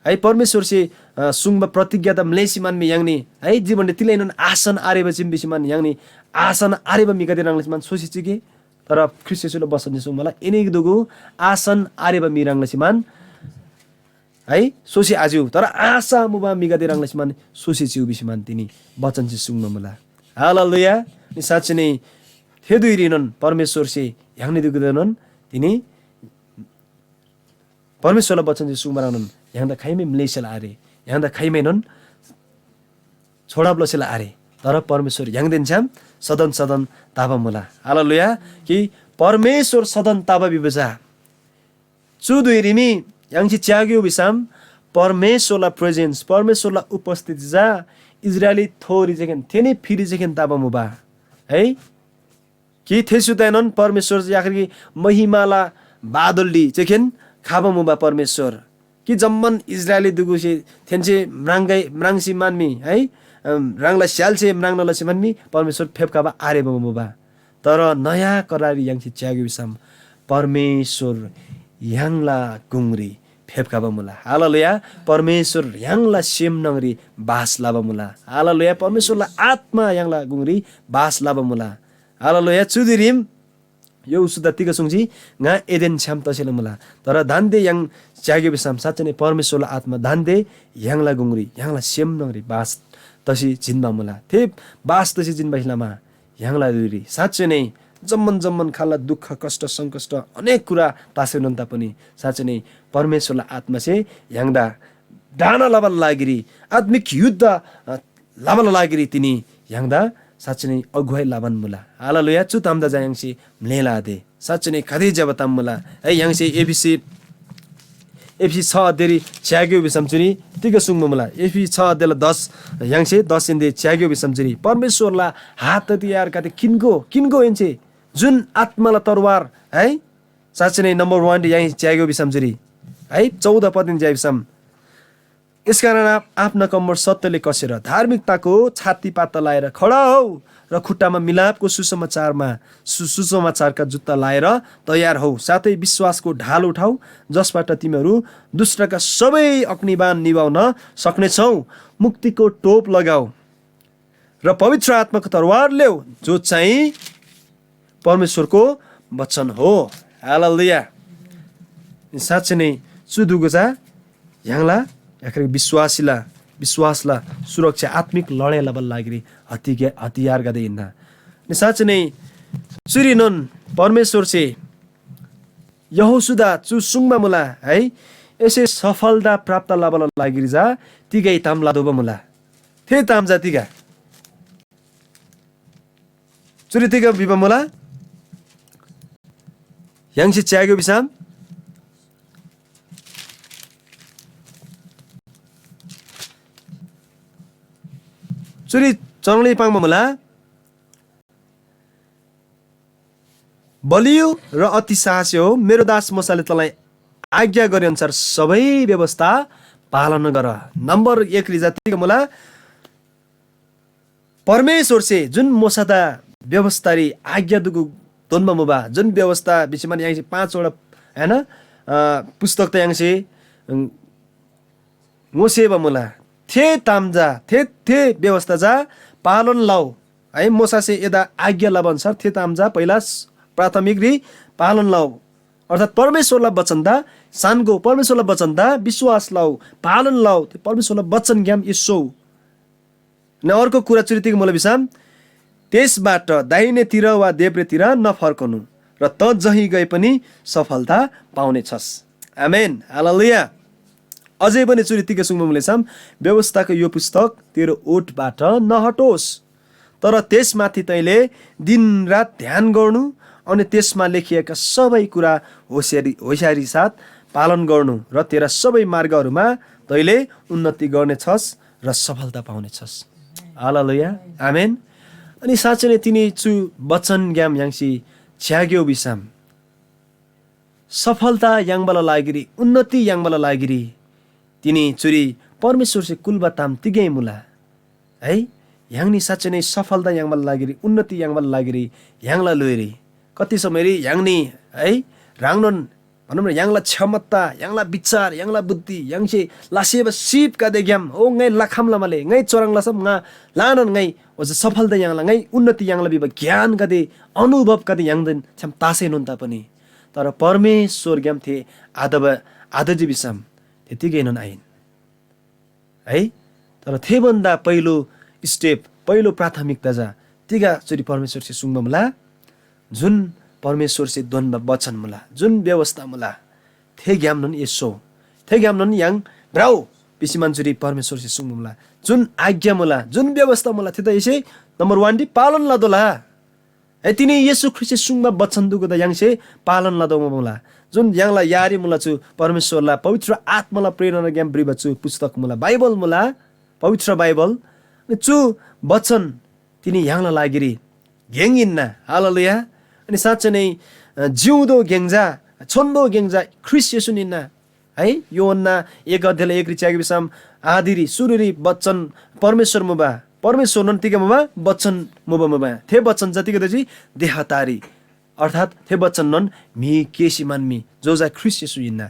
है, परमेश्‍वरसे, अ, सुङ्बा प्रतिज्ञा त म्‍लेसी मान्‍मी य्‍हाङनी, है, जीवनरी तिलैनोन आसन आरेबा चीम भिसी मान य्‍हाङनी आसन आरेबा म्‍हिगदे ह्रङ् लसी मान सोसी चिके? तर ख्रीष्‍ट येशूला बचनसे सुङ्बा मुला, एनीदुगु आसन आरेबा म्‍हि ह्रङ् लसी मान है, सोसी आज्यू, तर आशा मुबा म्‍हिगदे ह्रङ् लसी मान सोसी चिउ भिसी मान तिनी बचनसे सुङ्बा मुला। हालेलुया। अनि साँच्‍चै नै थे धुइरीनोन परमेश्‍वरसे य्‍हाङनी दुगुदेनोन तिनी परमेश्‍वरला बचनसे सुङ्बा ह्रङ्नोन य्‍हाङदा खाइमै म्‍लेसेला आरे, य्‍हाङदा खाइमैनोन छोडाब लसेला आरे। तर परमेश्‍वर य्‍हाङदेन छ्‌याम सदन सदन तबा मुला। हालेलुया। कि परमेश्‍वर सदन तबा भिबा चा चु धुइरी मी य्‍हाङसे च्‍याग्‍यो भिसम परमेश्‍वरला presence, परमेश्‍वरला उपस्थिति चा इस्राएली थोरी जेखेन थेनी फिरी जेखेन तबा मुबा है। कि थेसुदाएनोन परमेश्‍वर याखरी महिमाला बादलडी जेखेन खबा मुबा परमेश्‍वर। कि जम्‍मान इस्राएली दुगुसे थेन्‍से म्राङ्‌गै म्राङ्सी मानमी है, अम, ह्राङला स्‍यालसे म्राङ्ना लसी मानमी परमेश्‍वर फेप्‍खबा आरेबा मुबा। तर नयाँ करारी य्‍हाङसे च्‍याग्‍यो भिसम परमेश्‍वर य्‍हाङला गुङरी फेप्‍खबा मुला। हालेलुया। परमेश्‍वर य्‍हाङला सेम न्‍हङरी बास लबा मुला। हालेलुया। परमेश्‍वरला आत्‍मा य्‍हाङला गुङरी बास लबा मुला। हालेलुया। चुदिरिम यहोशूदा तिग सुङ्जी, ङा एदेन छ्‌याम तसेला मुला। तर दान्‍दे य्‍हाङ च्‍याग्‍यो भिसम साँच्‍चै नै परमेश्‍वरला आत्‍मा दान्‍दे य्‍हाङला गुङरी, य्‍हाङला सेम न्‍हङरी बास तसी जिन्‍बा मुला। थे बास तसी जिन्‍बासे लमा य्‍हाङला धुइरी साँच्‍चै नै जम्‍मान जम्‍मान खालला दुःख, कष्ट, सङ्कष्ट, अनेक कुरा तसेनोन तापनि साँच्‍चै नै परमेश्‍वरला आत्‍मासे य्‍हाङदा ढाना लबाला लागिरी, आत्‍मिक युद्ध, अ, लबाला लागिरी तिनी य्‍हाङदा साँच्‍चै नै अगुवाई लबान मुला। हालेलुया। चु तामदा चा य्‍हाङसे म्‍लेःला आते। साँच्‍चै नै कति ज्‍यबा ताम मुला है। य्‍हाङसे एफिसी, एफिसी छ अध्यायरी च्‍याग्‍यो भिसम चुरी तिग सुङ्बा मुला? एफिसी छ अध्यायला दस, य्‍हाङसे दसहेन्‍दे च्‍याग्‍यो भिसम चुरी परमेश्‍वरला हात हतियार कति किनको, किनको एन्‍से जुन आत्‍माला तरवार है। साँच्‍चै नै नम्‍बर वान य्‍हाङ च्‍याग्‍यो भिसम चुरी है, चौध पदिन च्‍याइ भिसम, "यसकारण आप आफ्ना कम्मर सत्यले कसेर धार्मिकताको छाती पात्ता लाएर खडा हौ र खुट्टामा मिलापको सुसमाचारमा सु-, सुसमाचारका जुत्ता लाएर तयार हौ, साथै विश्वासको ढाल उठाउ, जसबाट तिमीहरू दुष्टका सबै अग्निबाण निभाउन सक्नेछौ। मुक्तिको टोप लगाउ र पवित्र आत्माको तरवार लेउ, जो चाहिँ परमेश्‍वरको वचन हो।" हालेलुया। साँच्‍चै नै चु दुगु चा य्‍हाङला याकरी विश्वासीला, विश्वासला सुरक्षा आत्मिक लडाइ लबाला लागिरी हतिया-, हतियारगदे हिन्‍ना। अनि साँच्‍चै नै चुरीनोन परमेश्‍वरसे यहोशूदा चु सुङ्बा मुला है, एसे सफलता प्राप्त लबाला लागिरी चा तिगै ताम लातोःबा मुला। थे ताम चा तिग? चुरी तिग भिबा मुला? य्‍हाङसे च्‍याग्‍यो भिसम चुरी चनली पाङ्बा मुला, "बलियो र अति साहसी हो, मेरो दास मोशाले तँलाई आज्ञा गरे अनुसार सबै व्यवस्था पालन गर।" नम्बर एकरी चा तिग मुला? परमेश्‍वरसे जुन मोशादा व्यवस्थारी आज्ञा दुगु दोन्‍बा मुबा, जुन व्यवस्था भिसी मान य्‍हाङसे पाँचवटा, हैन, अ, पुस्तक त य्‍हाङसे, अ, ङोसेबा मुला। थे ताम चा, थे, थे व्यवस्था चा पालन लउ है। मोशासे एदा आज्ञा लबा अन्‍सार थे ताम चा पहिला स-, प्राथमिकरी पालन लउ। अर्थात् परमेश्‍वरला वचनदा सान्‍गो, परमेश्‍वरला वचनदा विश्‍वास लउ, पालन लउ। थे परमेश्‍वरला वचनग्‍याम एस्‍सो। न अर्को कुरा चुरी तिग मुला भिसम, त्यसबाट दाहिनेतिर वा देब्रेतिर नफर्कनु र त जहीँ गए पनि सफलता पाउनेछस्। आमेन। हालेलुया। अझै पनि चुरी तिग सुङ्बा मुला भिसम, व्यवस्थाको यो पुस्तक तेरो ओठबाट नहटोस्, तर त्यसमाथि तैँले दिनरात ध्यान गर्नु, अनि त्यसमा लेखिएका सबै कुरा होसियारी, होसियारी साथ पालन गर्नु र तेरा सबै मार्गहरूमा तैँले उन्नति गर्नेछस् र सफलता पाउनेछस्। हालेलुया। आमेन। अनि साँच्चै नै तिनी चु वचनग्‍याम य्‍हाङसे च्‍याग्‍यो भिसम सफलता याङ्बाला लागिरी, उन्नति याङ्बाला लागिरी तिनी चुरी परमेश्‍वरसे कुल्‍बा ताम तिगै मुला है। य्‍हाङनी साँच्चै नै सफलता याङ्बाला लागिरी, उन्नति याङ्बाला लागिरी य्‍हाङला ल्‍हुइरी कति समयरी य्‍हाङनी है ह्राङनोन भनौँ न, य्‍हाङला क्षमता, य्‍हाङला विचार, य्‍हाङला बुद्धि, य्‍हाङसे लासेबा सिपगदेग्‍याम, ओ, ङाइ लखम लमाले, ङाइ चोरङ लसम ङा ल्‍हानान ङाइ ओजा सफलता याङ्ला, ङाइ उन्नति याङ्ला भिबा ज्ञानगदे, अनुभवगदे य्‍हाङदेन छ्‌याम तसैनोन तापनि, तर परमेश्‍वरग्‍याम थे आतबा, आतजी भिसम थे तिगैनोन आहिन। है। तर थेभन्दा पहिलो step, पहिलो प्राथमिकता चा तिग चुरी परमेश्‍वरसे सुङ्बा मुला, जुन परमेश्‍वरसे दोन्‍बा वचन मुला, जुन व्यवस्था मुला, थेग्‍यामनोन एस्‍सो, थेग्‍यामनोन य्‍हाङ भ्रउ, भिसी मान्छुरी परमेश्‍वरसे सुङ्बा मुला। जुन आज्ञा मुला, जुन व्यवस्था मुला, थेदा एसे नम्बर वानरी पालन लतोःला। है, तिनी येशू ख्रीष्‍टसे सुङ्बा बचन दुगुदा य्‍हाङसे पालन लतोःबा मुला। जुन य्‍हाङला यारी मुला चु परमेश्‍वरला पवित्र आत्‍माला प्रेरणाग्‍याम भ्रिबा चु पुस्तक मुला, बाइबल मुला, पवित्र बाइबल। अनि चु बचन तिनी य्‍हाङला लागिरी गेङ हिन्‍ना। हालेलुया। अनि साँच्चै नै, अ, जिउँदो गेङ चा, छोन्‍बो गेङ चा ख्रीष्‍ट येशून हिन्‍ना। है, यूहन्‍ना एक अध्यायला एकरी च्‍यागे भिसम आदिरी, सुरुरी बचन परमेश्‍वर मुबा, परमेश्‍वरनोन तिग मुबा? बचन मुबा, मुबा। थे बचन चा तिग तजी? देह तारी, अर्थात् थे बचननोन म्‍हि केसी मानमी, जो चा ख्रीष्‍ट येशू हिन्‍ना।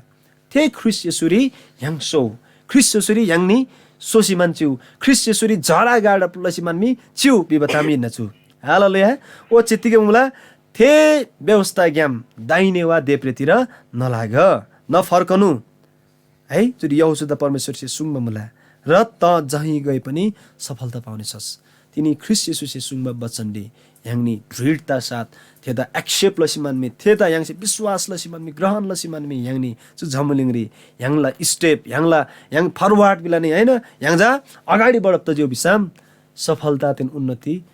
थे ख्रीष्‍ट येशूरी य्‍हाङ सोउ। ख्रीष्‍ट येशूरी य्‍हाङनी सोसी मान चिउ। ख्रीष्‍ट येशूरी जडा गाडा लसी मान मी चिउ भिबा ताम हिन्‍ना चु। हालेलुया। ओच्‍छे तिग मुला? थे व्यवस्थाग्‍याम दाहिने वा देब्रेतिर नलाग, नफर्कनु। है, चुरी यहोशूदा परमेश्‍वरसे सुङ्बा मुला, "र त जहीँ गए पनि सफलता पाउनेछस्।" तिनी ख्रीष्‍ट येशूसे सुङ्बा वचनरी य्‍हाङनी दृढता साथ थेदा एक्सेप्ट लसी मानमी, थेदा य्‍हाङसे विश्‍वास लसी मानमी, ग्रहण लसी मानमी, य्‍हाङनी चु जम्‍बुलिङरी य्‍हाङला स्टेप, य्‍हाङला, य्‍हाङ फरवार्ड बिला नि, होइन? य्‍हाङ जा अगाडि बढब तज्‍यो भिसम सफलतादेन उन्नति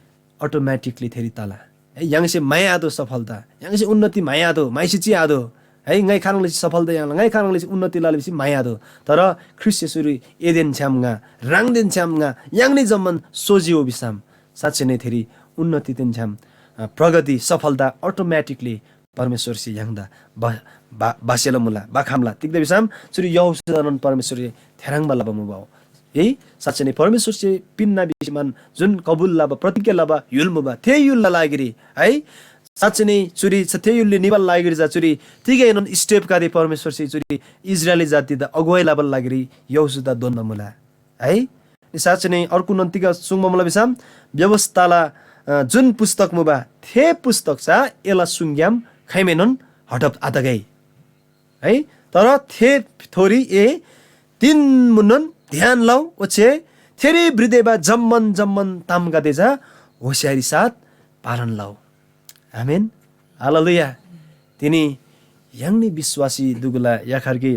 अटोमेटिकली थेरी तला। है, य्‍हाङसे म्‍हाइ आदो सफलता, य्‍हाङसे उन्नति म्‍हाइ आदो, म्‍हाइसे चिआदो। है, ङाइ खाह्रङ् लसी सफलता याङ्ला, ङाइ खाह्रङ् लसी उन्नति लला भिसी म्‍हाइ आदो। तर ख्रीष्‍ट येशूरी एदेन छ्‌याम ङा, ह्राङदेन छ्‌याम ङा, य्‍हाङनी जम्‍मान सोजी हो भिसम, साँच्‍चै नै थेरी उन्नतिदेन छ्‌याम, अ, प्रगति, सफलता अटोमेटिकली परमेश्‍वरसे य्‍हाङदा ब-, बा-, बासेला मुला, बाखम्‍ला। तिग्‍दा भिसम चुरी यहोशूदानोन परमेश्‍वरसे थेह्रङ्बा लबा मुबा हो। है, साँच्‍चै नै परमेश्‍वरसे पिन्‍ना भिसी मान जुन कबुल लबा, प्रतिज्ञा लबा य्‍हुल मुबा, थे य्‍हुलला लागिरी, है, साँच्‍चै नै चुरी छ-, थे य्‍हुलले निबाला लागिरी चा चुरी तिगैनोन स्टेपगदे परमेश्‍वरसे चुरी इस्राएली जातिदा अगुवाई लबाला लागिरी यहोशूदा दोन्‍बा मुला। है, साँच्‍चै नै अर्गुनोन तिग सुङ्बा मुला भिसम व्यवस्थाला, अ, जुन पुस्तक मुबा, थे पुस्तक चा एला सुङग्‍याम खाइमाएनोन हटब आतगै। है, तर थे थोरी ए तिन मुन्‍नोन ध्यान लउ, ओच्‍छे थेरी भ्रितेबा जम्‍मान जम्‍मान तामगदे चा होशियारी साथ पालन लउ। आमेन। हालेलुया। तिनी य्‍हाङनी विश्‍वासी दुगुला याखरकी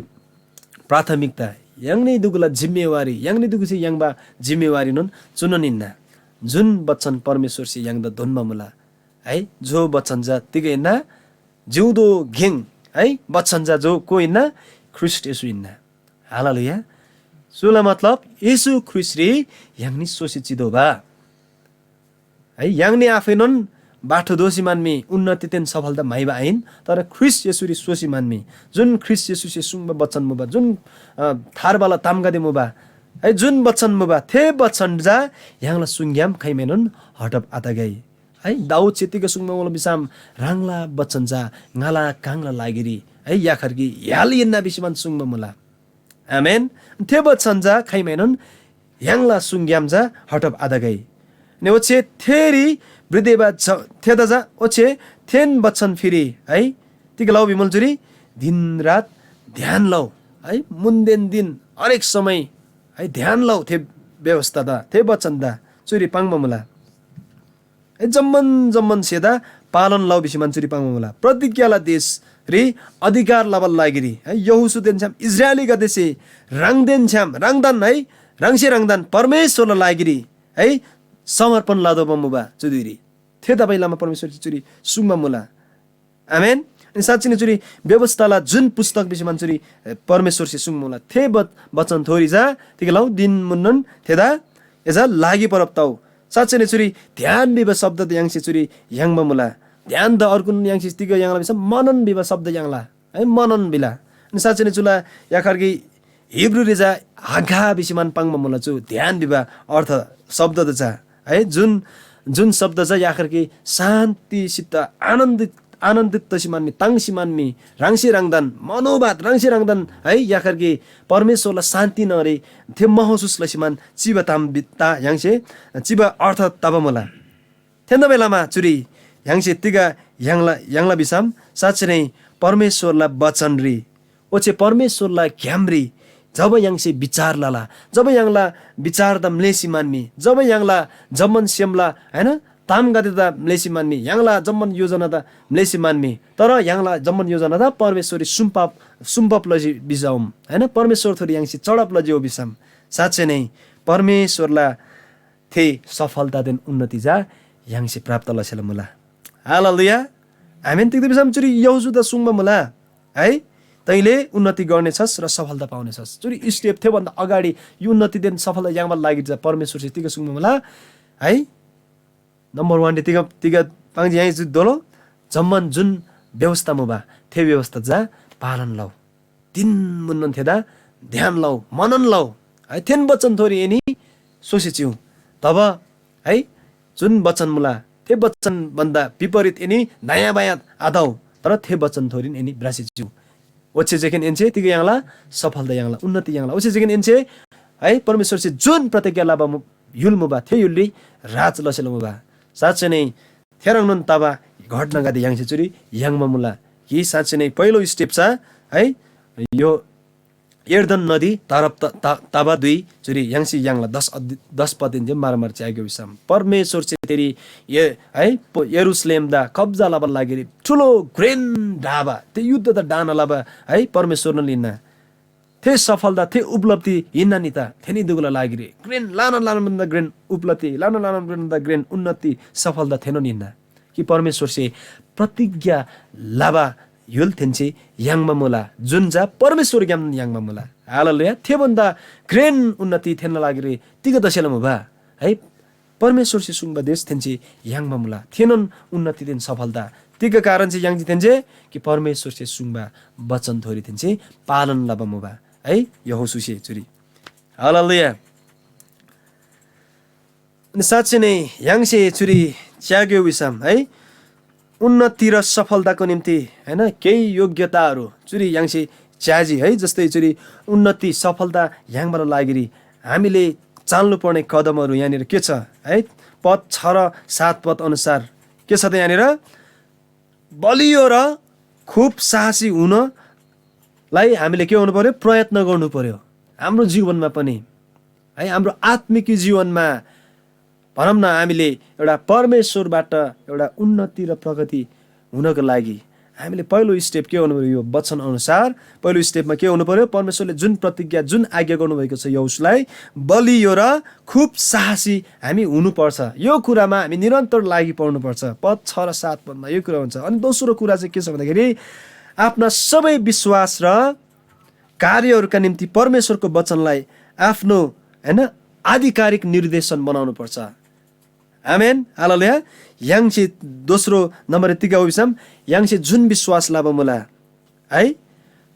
प्राथमिकता, य्‍हाङनी दुगुला जिम्‍मेवारी, य्‍हाङनी दुगुसे याङ्बा जिम्‍मेवारीनोन चुनोन हिन्‍ना। जुन बचन परमेश्‍वरसे य्‍हाङदा दोन्‍बा मुला, है, जो बचन चा तिग हिन्‍ना? जिउँदो गेङ, है, बचन चा जो को हिन्‍ना? ख्रीष्‍ट येशू हिन्‍ना। हालेलुया। चुला मतलब येशू ख्रीष्‍टरी य्‍हाङनी सोसी चितोःबा। है, य्‍हाङनी आफैनोन बाठो दोसी मानमी, उन्नतिदेन सफलता म्‍हाइबा आहिन, तर ख्रीष्‍ट येशूरी सोसी मानमी, जुन ख्रीष्‍ट येशूसे सुङ्बा बचन मुबा, जुन, अ, थार्बाला तामगदे मुबा, है, जुन बचन मुबा, थे बचन चा य्‍हाङला सुङग्‍याम खाइमाएनोन हटब आतगै। है, दाऊदसे तिग सुङ्बा मुला भिसम, "ह्राङला बचन चा ङाला काङला लागिरी, है, याखरकी य्‍हाल हिन्‍ना" भिसी मान सुङ्बा मुला। आमेन। थे बचन चा खाइमाएनोन य्‍हाङला सुङग्‍याम चा हटब आतगै। ने ओच्‍छे थेरी भ्रितेबा च-, थेदा चा ओच्‍छे थेन बचन फिरी, है, तिग लउ भिमुल चुरी? दिन रात ध्यान लउ, है, मुनदेन दिन हरेक समय, है, ध्यान लउ थे व्यवस्थादा, थे बचनदा चुरी पाङ्बा मुला। ए, जम्‍मान जम्‍मान स्‍हेदा पालन लउ भिसी मान चुरी पाङ्बा मुला। प्रतिज्ञाला देशरी अधिकार लबाला लागिरी, है, यहोशूदेन छ्‌याम इस्राएलीगदेसे ह्राङदेन छ्‌याम, ह्राङदान, है, ह्राङसे ह्राङदान परमेश्‍वरला लागिरी, है, समर्पण लतोःबा मुबा चु धुइरी। थेतबासेलमा परमेश्‍वरसे चुरी सुङ्बा मुला। आमेन। अनि साँच्‍चीनै चुरी व्यवस्थाला जुन पुस्तक भिसी मान चुरी, ए, परमेश्‍वरसे सुङ्बा मुला। थे ब-, बचन थोरी चा तिग लउ, दिन मुन्‍नोन थेदा एजा लागि परब तउ। साँच्‍चीनै चुरी ध्यान भिबा शब्द त य्‍हाङसे चुरी याङ्बा मुला। ध्यान त अर्गुन य्‍हाङसे तिग याङ्ला भिसम मनन भिबा शब्द याङ्ला। है, मनन भिला। अनि साँच्‍चीनै चुला याखरकी हिब्रूरी चा हागा भिसी मान पाङ्बा मुला चु ध्यान भिबा अर्थ शब्द त चा। है, जुन, जुन शब्द चा याखरकी शान्ति सित आनन्दित, आनन्दित तसी मानमी, ताङ्सी मानमी, ह्राङसे ह्राङदान, मनोबाद ह्राङसे ह्राङदान, है, याखरकी परमेश्‍वरला शान्ति नरी थे महसुस लसी मान चिबा ताम बि-, ता य्‍हाङसे चिबा अर्थ तबा मुला। थेन्‍दा बेलामा चुरी य्‍हाङसे तिग य्‍हाङला, य्‍हाङला भिसम साँच्‍चै नै परमेश्‍वरला बचनरी ओच्‍छे परमेश्‍वरला ग्‍यामरी जब य्‍हाङसे विचार लला, जब य्‍हाङला विचारदा म्‍लेसी मान्‍मी, जब य्‍हाङला जम्‍मान सेमला, होइन, तामगदेदा म्‍लेसी मान्‍मी, य्‍हाङला जम्‍मान योजनादा म्‍लेसी मान्‍मी, तर य्‍हाङला जम्‍मान योजनादा परमेश्‍वररी सुम्‍पाप, सुम्‍पाप लजी भिसम, होइन, परमेश्‍वरथोरी य्‍हाङसे चढाप लजी हो भिसम, साँच्चै नै परमेश्‍वरला थे सफलतादेन उन्नति चा य्‍हाङसे प्राप्त लसेला मुला। हालेलुया। आमेन। तिग्‍दा भिसम चुरी यहोशूदा सुङ्बा मुला है, तैँले उन्नति गर्नेछस् र सफलता पाउनेछस्। चुरी स्टेप थेभन्दा अगाडि यो उन्नतिदेन सफलता याङ्बाला लागि चा परमेश्‍वरसे तिग सुङ्बा मुला है? नम्बर वानरी तिग तिग पाङ्जी य्‍हाङ चु दोलो जम्‍मान जुन व्यवस्था मुबा थे व्यवस्था चा पालन लउ। दिन मुन्‍नोन थेदा ध्यान लउ, मनन लउ है। थेन बचनथोरी एनी सोसी चिउ। तब है जुन बचन मुला थे बचन भन्दा विपरीत एनी दायाँ बायाँ आदउ, तर थे बचनथोरीन एनी भ्रासी चिउ। ओच्‍छे जेखेन एन्‍से तिग याङ्ला? सफलता याङ्ला, उन्नति याङ्ला। ओच्‍छे जेखेन एन्‍से है परमेश्‍वरसे जुन प्रतिज्ञा लबा मु-, य्‍हुल मुबा थे य्‍हुलरी राज लसेला मुबा। साँच्‍चै नै थेह्रङ्नोन तबा घटनागदे य्‍हाङसे चुरी याङ्बा मुला कि साँच्‍चै नै पहिलो स्टेप चा है यो यर्दन नदी तरफ त-, त-, तबा धुइ चुरी य्‍हाङसे याङ्ला दस अध्-, दस पदिन जे मारामार च्याग्‍यो भिसम परमेश्‍वरसे तेरी ये-, है प-, यरूशलेमदा कब्जा लबाला लागिरी ठुलो घ्रेन ढाबा ते युद्धदा डाना लबा है परमेश्‍वरनोन हिन्‍ना। थे सफलता, थे उपलब्धि हिन्‍ना नि त थेनी दुगुला लागिरी घ्रेन लाना लाना भन्दा घ्रेन उपलब्धि, लाना लाना भन्दा घ्रेन उन्नति, सफलता थेनोन हिन्‍ना। कि परमेश्‍वरसे प्रतिज्ञा लबा य्‍हुल थेन्‍से याङ्बा मुला, जुन चा परमेश्‍वरग्‍याम याङ्बा मुला। हालेलुया। थे भन्दा घ्रेन उन्नति थेन्‍ना लागिरी तिग तसेला मुबा है? परमेश्‍वरसे सुङ्बा देश थेन्‍से याङ्बा मुला। थेनोन उन्नतिदेन सफलता तिग कारण चाहिँ याङ्जी थेन्‍से कि परमेश्‍वरसे सुङ्बा वचनथोरी थेन्‍से पालन लबा मुबा है। यहोशूसे चुरी। हालेलुया। अनि साँच्चै नै य्‍हाङसे चुरी च्याग्‍यो भिसम है उन्नति र सफलताको निम्ति होइन केही योग्यताहरू चुरी य्‍हाङसे च्याजी है। जस्तै चुरी उन्नति सफलता याङ्बाला लागिरी हामीले चाल्नुपर्ने कदमहरू यहाँनिर के छ है? पद छ र सात पद अनुसार के छ त यहाँनिर? बलियो र खुब साहसी हुनलाई हामीले के गर्नु पर्‍यो? प्रयत्न गर्नु पर्‍यो। हाम्रो जीवनमा पनि है, हाम्रो आत्मिकी जीवनमा भनौँ न, हामीले एउटा परमेश्वरबाट एउटा उन्नति र प्रगति हुनको लागि हामीले पहिलो स्टेप के गर्नु पर्‍यो? यो वचन अनुसार पहिलो स्टेपमा के हुनु पर्‍यो? परमेश्वरले जुन प्रतिज्ञा, जुन आज्ञा गर्नुभएको छ यहोशूलाई, बलियो र खुब साहसी हामी हुनुपर्छ। यो कुरामा हामी निरन्तर लागि पर्नुपर्छ। पद छ र सात पदमा यो कुरा हुन्छ। अनि दोस्रो कुरा चाहिँ के छ भन्दाखेरि, आफ्ना सबै विश्वास र कार्यहरूका निम्ति परमेश्वरको वचनलाई आफ्नो, होइन, आधिकारिक निर्देशन बनाउनुपर्छ। आमेन, हालेलुया। य्‍हाङसे दोस्रो नम्बर तिग भिसम, य्‍हाङसे जुन विश्वास लबा मुला है,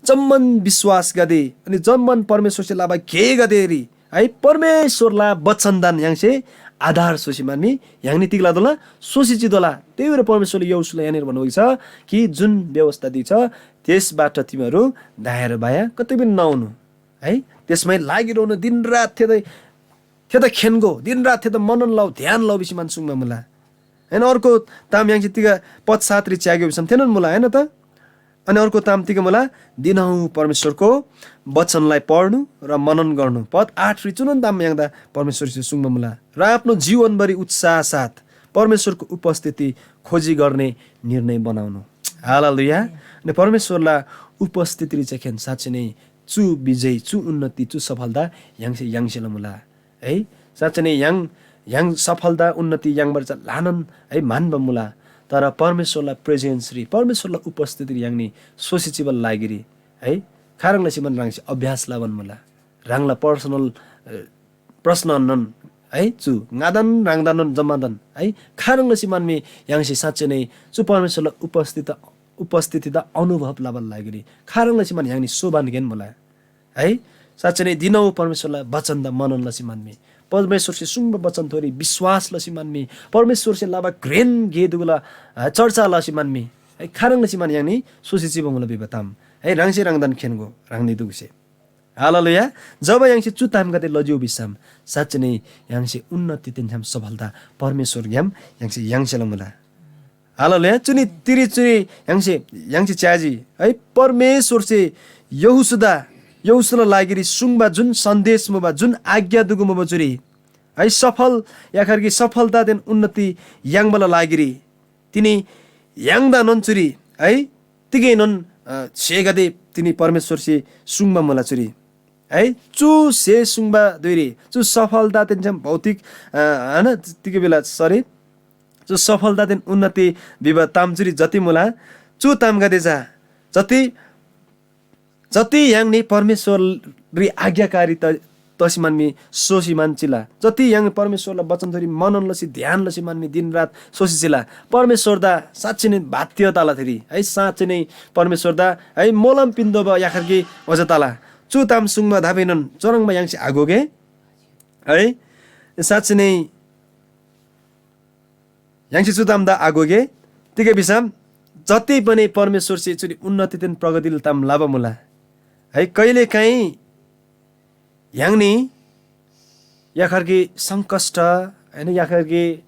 जम्‍मान विश्वासगदे अनि जम्‍मान परमेश्‍वरसे लबा गेगदेरी है, परमेश्‍वरला बचनदान य्‍हाङसे आधार स्‍होसी मान्‍मी य्‍हाङनी तिग लतोःला? सोसी चितोःला। त्यही भएर परमेश्‍वरले यहोशूलाई यहाँनिर भन्नुभएको छ कि जुन व्यवस्था दिछ त्यसबाट तिमीहरू दायाँ र बायाँ कतै पनि नहुनु है, त्यसमै लागिरहनु, दिनरात थेदै थेदा खेन्‍गो, दिनरात थेदा मनन लउ, ध्यान लउ भिसी मान सुङ्बा मुला। होइन, अर्को ताम य्‍हाङसे तिग पद सातरी च्याग्‍यो भिसम थेनोन मुला, होइन त? अनि अर्को ताम तिग मुला? दिनहुँ परमेश्‍वरको वचनलाई पढ्नु र मनन गर्नु। पद आठरी चुनोन ताम य्‍हाङदा परमेश्‍वरसे सुङ्बा मुला। र आफ्नो जीवनभरि उत्साह साथ परमेश्‍वरको उपस्थिति खोजी गर्ने निर्णय बनाउनु। हालेलुया। अनि परमेश्‍वरला उपस्थितिरी चाहिँ खेन साँच्‍चै नै चु विजय, चु उन्नति, चु सफलता य्‍हाङसे य्‍हाङसेला मुला। है, साँच्चै नै य्‍हाङ, य्‍हाङ सफलता, उन्नति याङ्बारी चा ल्‍हानान, है, म्‍हन्‍बा मुला। तर परमेश्‍वरला प्रेजेन्सरी, परमेश्‍वरला उपस्थितिरी य्‍हाङनी सोसी चिबाला लागिरी, है, खाह्रङ् लसीमान ह्राङसे अभ्यास लबान मुला। ह्राङला पर्सनल, अ, प्रश्ननन, है, चु ङादान ह्राङदानन जम्‍मादान, है, खाह्रङ् लसीमान मी य्‍हाङसे साँच्चै नै चु परमेश्‍वरला उपस्थित, उपस्थितिदा अनुभव लबाला लागिरी खाह्रङ् लसीमान य्‍हाङनी सोबान गेन मुला। है, साँच्चै नै दिनौ परमेश्‍वरला बचनदा मनन लसी मान्‍मी, परमेश्‍वरसे सुङ्बा बचनथोरी विश्‍वास लसी मान्‍मी, परमेश्‍वरसे लबा घ्रेन गे दुगुला, अ, चर्चा लसी मान्‍मी, है, खाह्रङ् लसी मान य्‍हाङनी सोसी चिबा मुला भिबा ताम, है, ह्राङसे ह्राङदान खेन्‍गो, ह्राङनी दुगुसे। हालेलुया। जब य्‍हाङसे चु तामगदे लजिउ भिसम, साँच्चै नै य्‍हाङसे उन्नति तेन्‍छ्‌याम सफलता परमेश्‍वरग्‍याम य्‍हाङसे याङ्सेला मुला। हालेलुया। चुनी तिरी चुरी य्‍हाङसे, य्‍हाङसे च्‍याजी है, परमेश्‍वरसे यहोशूदा, यहोशूला लागिरी सुङ्बा जुन सन्देश मुबा, जुन आज्ञा दुगु मुबा चुरी है, सफल याखर कि सफलतादेन उन्नति याङ्बाला लागिरी तिनी य्‍हाङदानोन चुरी है, तिगैनोन, अ, स्‍हेगदे तिनी परमेश्‍वरसे सुङ्बा मुला चुरी। है, चु स्‍हे सुङ्बा धुइरी चु सफलतादेन छ्‌याम भौतिक, अ, हैन, तिग बेला, सरी, चु सफलतादेन उन्नति भिबा ताम चुरी जति मुला, चु तामगदे चा जति, जति य्‍हाङनी परमेश्‍वररी आज्ञाकारी त-, तसी मान मी सोसी मान चिला, जति य्‍हाङ परमेश्‍वरला वचनथोरी मनन लसी, ध्यान लसी मान मी दिन रात सोसी चिला, परमेश्‍वरदा साँच्‍चै नै बाध्य तला थेरी, है, साँच्‍चै नै परमेश्‍वरदा, है, मोलम पिन्‍तोःबा याखर कि ओजा तला। चु ताम सुङ्बा धाबेनोन चुह्रङ्बा य्‍हाङसे आघोगे, है, साँच्‍चै नै य्‍हाङसे चु तामदा आघोगे। तिग भिसम जति पनि परमेश्‍वरसे चुरी उन्नतिदेन प्रगतिला ताम लबा मुला, है, कहिलेकाहीँ य्‍हाङनी याखर कि सङ्कष्ट, होइन, याखर कि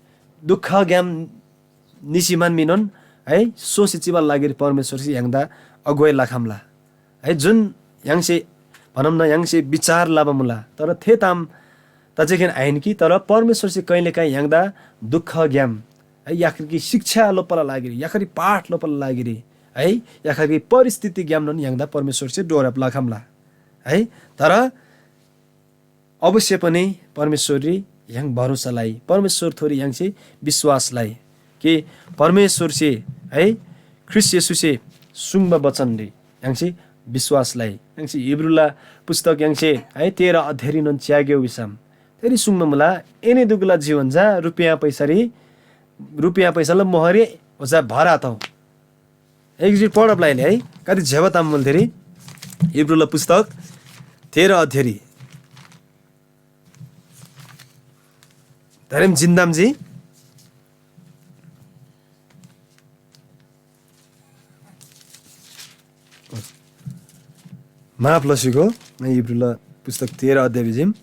दुःखग्‍याम निसी मान मिनोन, है, सोसी चिबाला लागिरी परमेश्‍वरसे य्‍हाङदा अगुवाई लखम्‍ला। है, जुन य्‍हाङसे, भनौँ न, य्‍हाङसे विचार लबा मुला, तर थे ताम तजेखेन आहिन कि, तर परमेश्‍वरसे कहिलेकाहीँ य्‍हाङदा दुःखग्‍याम, है, याखरी शिक्षा लोप्‍बाला लागिरी, याखरी पाठ लोप्‍बाला लागिरी, है, याखरी परिस्थितिग्‍यामनोन य्‍हाङदा परमेश्‍वरसे डोरब लखम्‍ला, है। तर अवश्य पनि परमेश्‍वररी य्‍हाङ भरोसा लइ, परमेश्‍वरथोरी य्‍हाङसे विश्‍वास लइ कि परमेश्‍वरसे, है, ख्रीष्‍ट येशूसे सुङ्बा वचनरी य्‍हाङसे विश्‍वास लइ। य्‍हाङसे हिब्रूला पुस्तक य्‍हाङसे, है, तेह्र अध्यायरीनोन च्‍याग्‍यो भिसम, थेरी सुङ्बा मुला, एनीदुगुला जीवन चा रुपियाँ पैसारी, रुपियाँ पैसाला मोहरी ओजा भर आतउ। एकचोटि पढब लाइले है, कति ज्‍यबा ताम मुल थेरी। हिब्रूला पुस्तक तेह्र अध्यायरी। धरेम जिन्दामजी। माफ लसीगो, हिब्रूला पुस्तक तेह्र अध्याय भिजिम।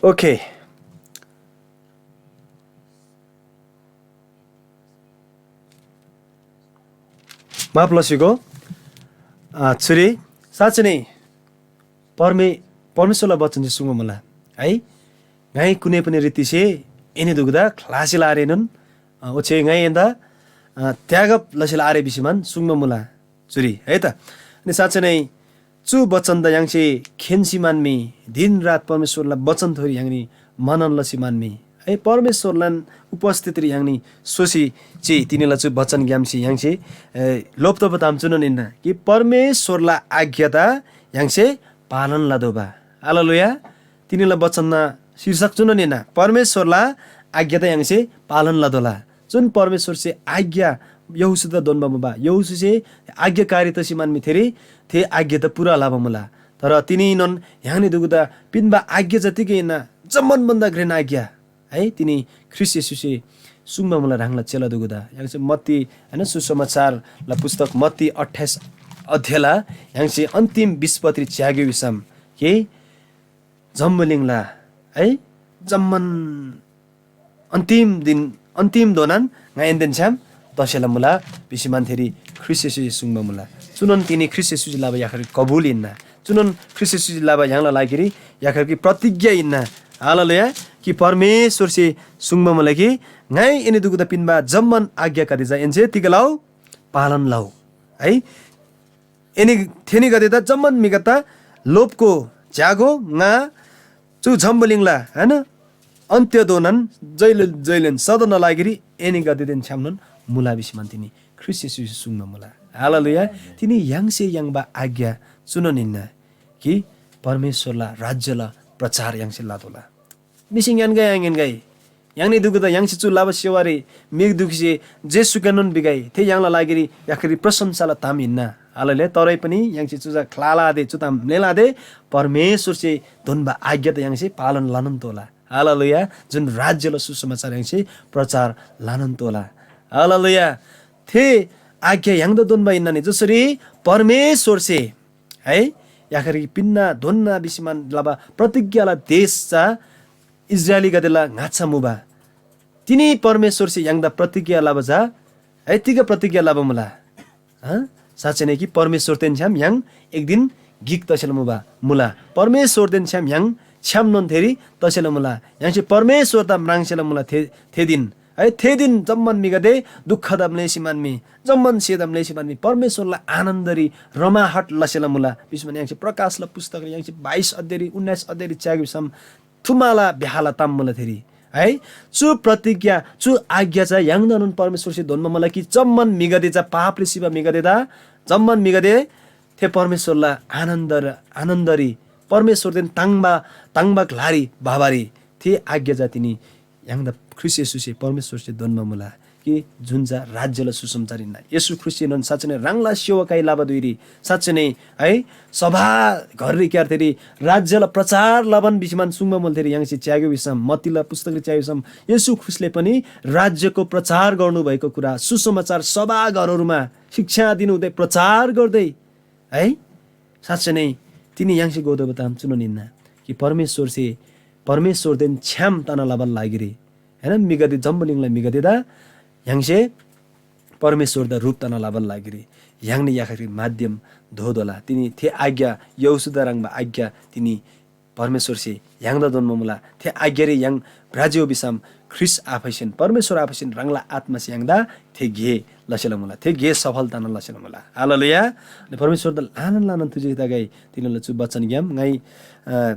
OK। माफ लसीगो, अ, छुरी साँच्‍चै नै परमे-, परमेश्‍वरला वचन चाहिँ सुङ्बा मुला है। ङाइ कुनै पनि रीतिसे एनीदुगुदा ख्‍लासीला आरेनोन, अ, ओच्‍छे ङाइ एन्‍दा, अ, त्यागब लसीला आरे भिसीमान सुङ्बा मुला चुरी है त। अनि साँच्‍चै नै चु वचनदा य्‍हाङसे खेन्‍सी मानमी, दिन रात परमेश्‍वरला वचनथोरी य्‍हाङनी मनन लसी मानमी है। परमेश्‍वरलान उपस्थितिरी य्‍हाङनी सोसी चे तिनीला चु वचनग्‍यामसे य्‍हाङसे, ए, लोप्‍तोःबा ताम चुनोन हिन्‍ना कि परमेश्‍वरला आज्ञादा य्‍हाङसे पालन लतोःबा। हालेलुया। तिनीला वचनना शीर्षक चुनोन हिन्‍ना, परमेश्‍वरला आज्ञादा य्‍हाङसे पालन लतोःला। जुन परमेश्‍वरसे आज्ञा यहोशूदा दोन्‍बा मुबा, यहोशूसे आज्ञाकारी तसी मानमी थेरी थे आज्ञादा पूरा लबा मुला। तर तिनीनोन य्‍हाङनी दुगुदा पिन्‍बा आज्ञा जतिकै हिन्‍ना, जम्‍मान भन्‍दा घ्रेन आज्ञा है, तिनी ख्रीष्‍ट येशूसे सुङ्बा मुला ह्राङला चेला दुगुदा। य्‍हाङसे मत्ती, हैन, सुसमाचारला पुस्तक मत्ती अट्ठाइस अध्यायला य्‍हाङसे अन्तिम बिस पत्री च्‍याग्‍यो भिसम कि जम्‍बुलिङला है, जम्‍मान अन्तिम दिन, अन्तिम धोनान ङाइदेन छ्‌याम दसेला मुला भिसी मान्‍थेरी ख्रीष्‍ट येशूसे सुङ्बा मुला। चुनोन तिनी ख्रीष्‍ट येशूसे लबा याखरी कबुल हिन्‍ना। चुनोन ख्रीष्‍ट येशूसे लबा य्‍हाङला लागिरी याखरी प्रतिज्ञा हिन्‍ना। हालेलुया। कि परमेश्‍वरसे सुङ्बा मुला कि ङाइ एनीदुगुदा पिन्‍बा जम्‍मान आज्ञागदे चा एन्‍से तिग लउ? पालन लउ। है? एनी, थेनीगदेदा जम्‍मान म्‍हिगदेदा लोभको च्‍यागो ङा चु जम्‍बुलिङला, हैन, अन्‍त्यधोनान जैले-, जैलेन सदनना लागिरी एनीगदेदेन छ्‌यामनोन मुला भिसी मान तिनी ख्रीष्‍ट येशूसे सुङ्बा मुला। हालेलुया। तिनी य्‍हाङसे याङ्बा आज्ञा चुनोन हिन्‍ना कि परमेश्‍वरला राज्‍यला प्रचार य्‍हाङसे लतोःला। मिसिङ याङ्‌गै आङ्‌याङ्‌गै। य्‍हाङनी दुगुदा य्‍हाङसे चु लबा सेवारी म्‍हिगदे दुगुसे जे सुकनोन बिगै, थे य्‍हाङला लागिरी याकरी प्रशंसाला ताम हिन्‍ना। हालेलुया। तरै पनि य्‍हाङसे चु चा ख्‍लाला आदे, चु ताम म्‍लेला आदे, परमेश्‍वरसे धोन्‍बा आज्ञा त य्‍हाङसे पालन लनोन तोःला। हालेलुया। जुन राज्‍यला सुसमाचार य्‍हाङसे प्रचार लनोन तोःला। हालेलुया। थे आज्ञा य्‍हाङदा दोन्‍बा हिन्‍ना नि, जसरी परमेश्‍वरसे है याखरी पिन्‍ना दोन्‍ना भिसीमान लबा प्रतिज्ञाला देश चा इस्राएलीगदेला ङाच्‍छा मुबा। तिनी परमेश्‍वरसे य्‍हाङदा प्रतिज्ञा लबा चा है तिग प्रतिज्ञा लबा मुला? हँ? साँच्‍चै नै कि परमेश्‍वरदेन छ्‌याम य्‍हाङ एक दिन गिक तसेला मुबा मुला। परमेश्‍वरदेन छ्‌याम य्‍हाङ छ्‌यामनोन थेरी तसेला मुला। य्‍हाङसे परमेश्‍वरदा म्राङ्सेला मुला थे, थे दिन। है, थे दिन जम्‍मान म्‍हिगदे दुःखदा म्‍लेसी मान्‍मी, जम्‍मान सेदा म्‍लेसी मान्‍मी, परमेश्‍वरला आनन्दरी रमाहट लसेला मुला। भिसम य्‍हाङसे प्रकाशला पुस्तकरी य्‍हाङसे बाइस अध्यायरी, उन्नाइस अध्यायरी च्‍यागो भिसम थुमाला ब्‍याहला ताम मुला थेरी। है, चु प्रतिज्ञा, चु आज्ञा चा य्‍हाङदानोन परमेश्‍वरसे धोन्‍बा मुला कि जम्‍मान म्‍हिगदे चा पापरी सिबा म्‍हिगदेदा जम्‍मान म्‍हिगदे थे परमेश्‍वरला आनन्द र आनन्दरी परमेश्‍वरदेन ताङ्बा, ताङ्बा ग्‍लारी भबारी थे आज्ञा चा तिनी य्‍हाङदा ख्रीष्‍ट येशूसे परमेश्‍वरसे धोन्‍बा मुला कि जुन चा राज्‍यला सुसमाचार हिन्‍ना। येशू ख्रीष्‍टसेनोन साँच्‍चै नै ह्राङला सेवकाई लबा धुइरी साँच्‍चै नै है सभा घररी क्‍यार्थेरी राज्‍यला प्रचार लबान भिसीमान सुङ्बा मुला थेरी य्‍हाङसे च्‍याग्‍यो भिसम, मत्तीला पुस्तकरी च्‍याग्‍यो भिसम येशू ख्रीष्‍टले पनि राज्‍यको प्रचार गर्नुभएको कुरा सुसमाचार सभाघरहरूमा शिक्षा दिनुहुँदै प्रचार गर्दै है साँच्‍चै नै तिनी य्‍हाङसे घोतोःबा ताम चुनोन हिन्‍ना कि परमेश्‍वरसे परमेश्‍वरदेन छ्‌याम तना लबाला लागिरी, होइन, म्‍हिगदे जम्‍बुलिङला म्‍हिगदेदा य्‍हाङसे परमेश्‍वरदा ह्रुप तना लबाला लागिरी य्‍हाङनी याखरी माध्यम दोतोःला। तिनी थे आज्ञा, यहोशूदा ह्रङ्‌बा आज्ञा तिनी परमेश्‍वरसे य्‍हाङदा दोन्‍बा मुला। थे आज्ञारी य्‍हाङ भ्रज्‍यो भिसम ख्रीष्‍ट आफैसेन, परमेश्‍वर आफैसेन ह्राङला आत्‍मासे य्‍हाङदा थे गे लसेला मुला, थे गे सफल तना लसेला मुला। हालेलुया। अनि परमेश्‍वरदा ल्‍हानान ल्‍हानान थुजे तगै तिनीला चु बचनग्‍याम ङाइ, अ,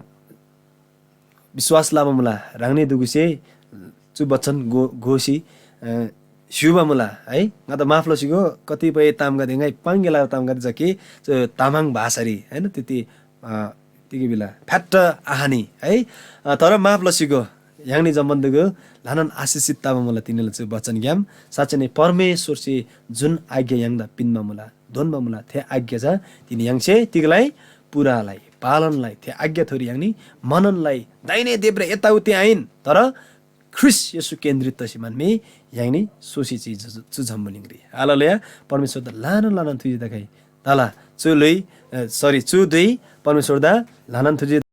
विश्‍वास लबा मुला। ह्राङनी दुगुसे चु बचन गो-, गोसी, अ, स्‍युबा मुला है। ङादा माफ लसीगो, कतिपय तामगदे ङाइ पाङ्गे लबा तामगदे जके चु तामाङ भाषारी, होइन, त्यति, अ, तिग भिला फ्याट्ट आहानी है। अ, तर माफ लसीगो, य्‍हाङनी जम्‍बन्‍दुगु ल्‍हानान आशिषित तबा मुला तिनीला चु बचनग्‍याम। साँच्‍चै नै परमेश्‍वरसे जुन आज्ञा य्‍हाङदा पिन्‍बा मुला, दोन्‍बा मुला, थे आज्ञा चा तिनी य्‍हाङसे तिगलाई, पूरा लइ, पालन लइ, थे आज्ञाथोरी य्‍हाङनी मनन लइ, दाहिने देब्रे यताउति आहिन, तर ख्रीष्‍ट येशू केन्द्रित तसी मानमी य्‍हाङनी सोसी चिज चु जम्‍बुलिङरी। हालेलुया। परमेश्‍वरदा ल्‍हानान ल्‍हानान थुजी तगै। तला चु ल्‍हुइ, अ, सरी, चु धुइ परमेश्‍वरदा ल्‍हानान थुजी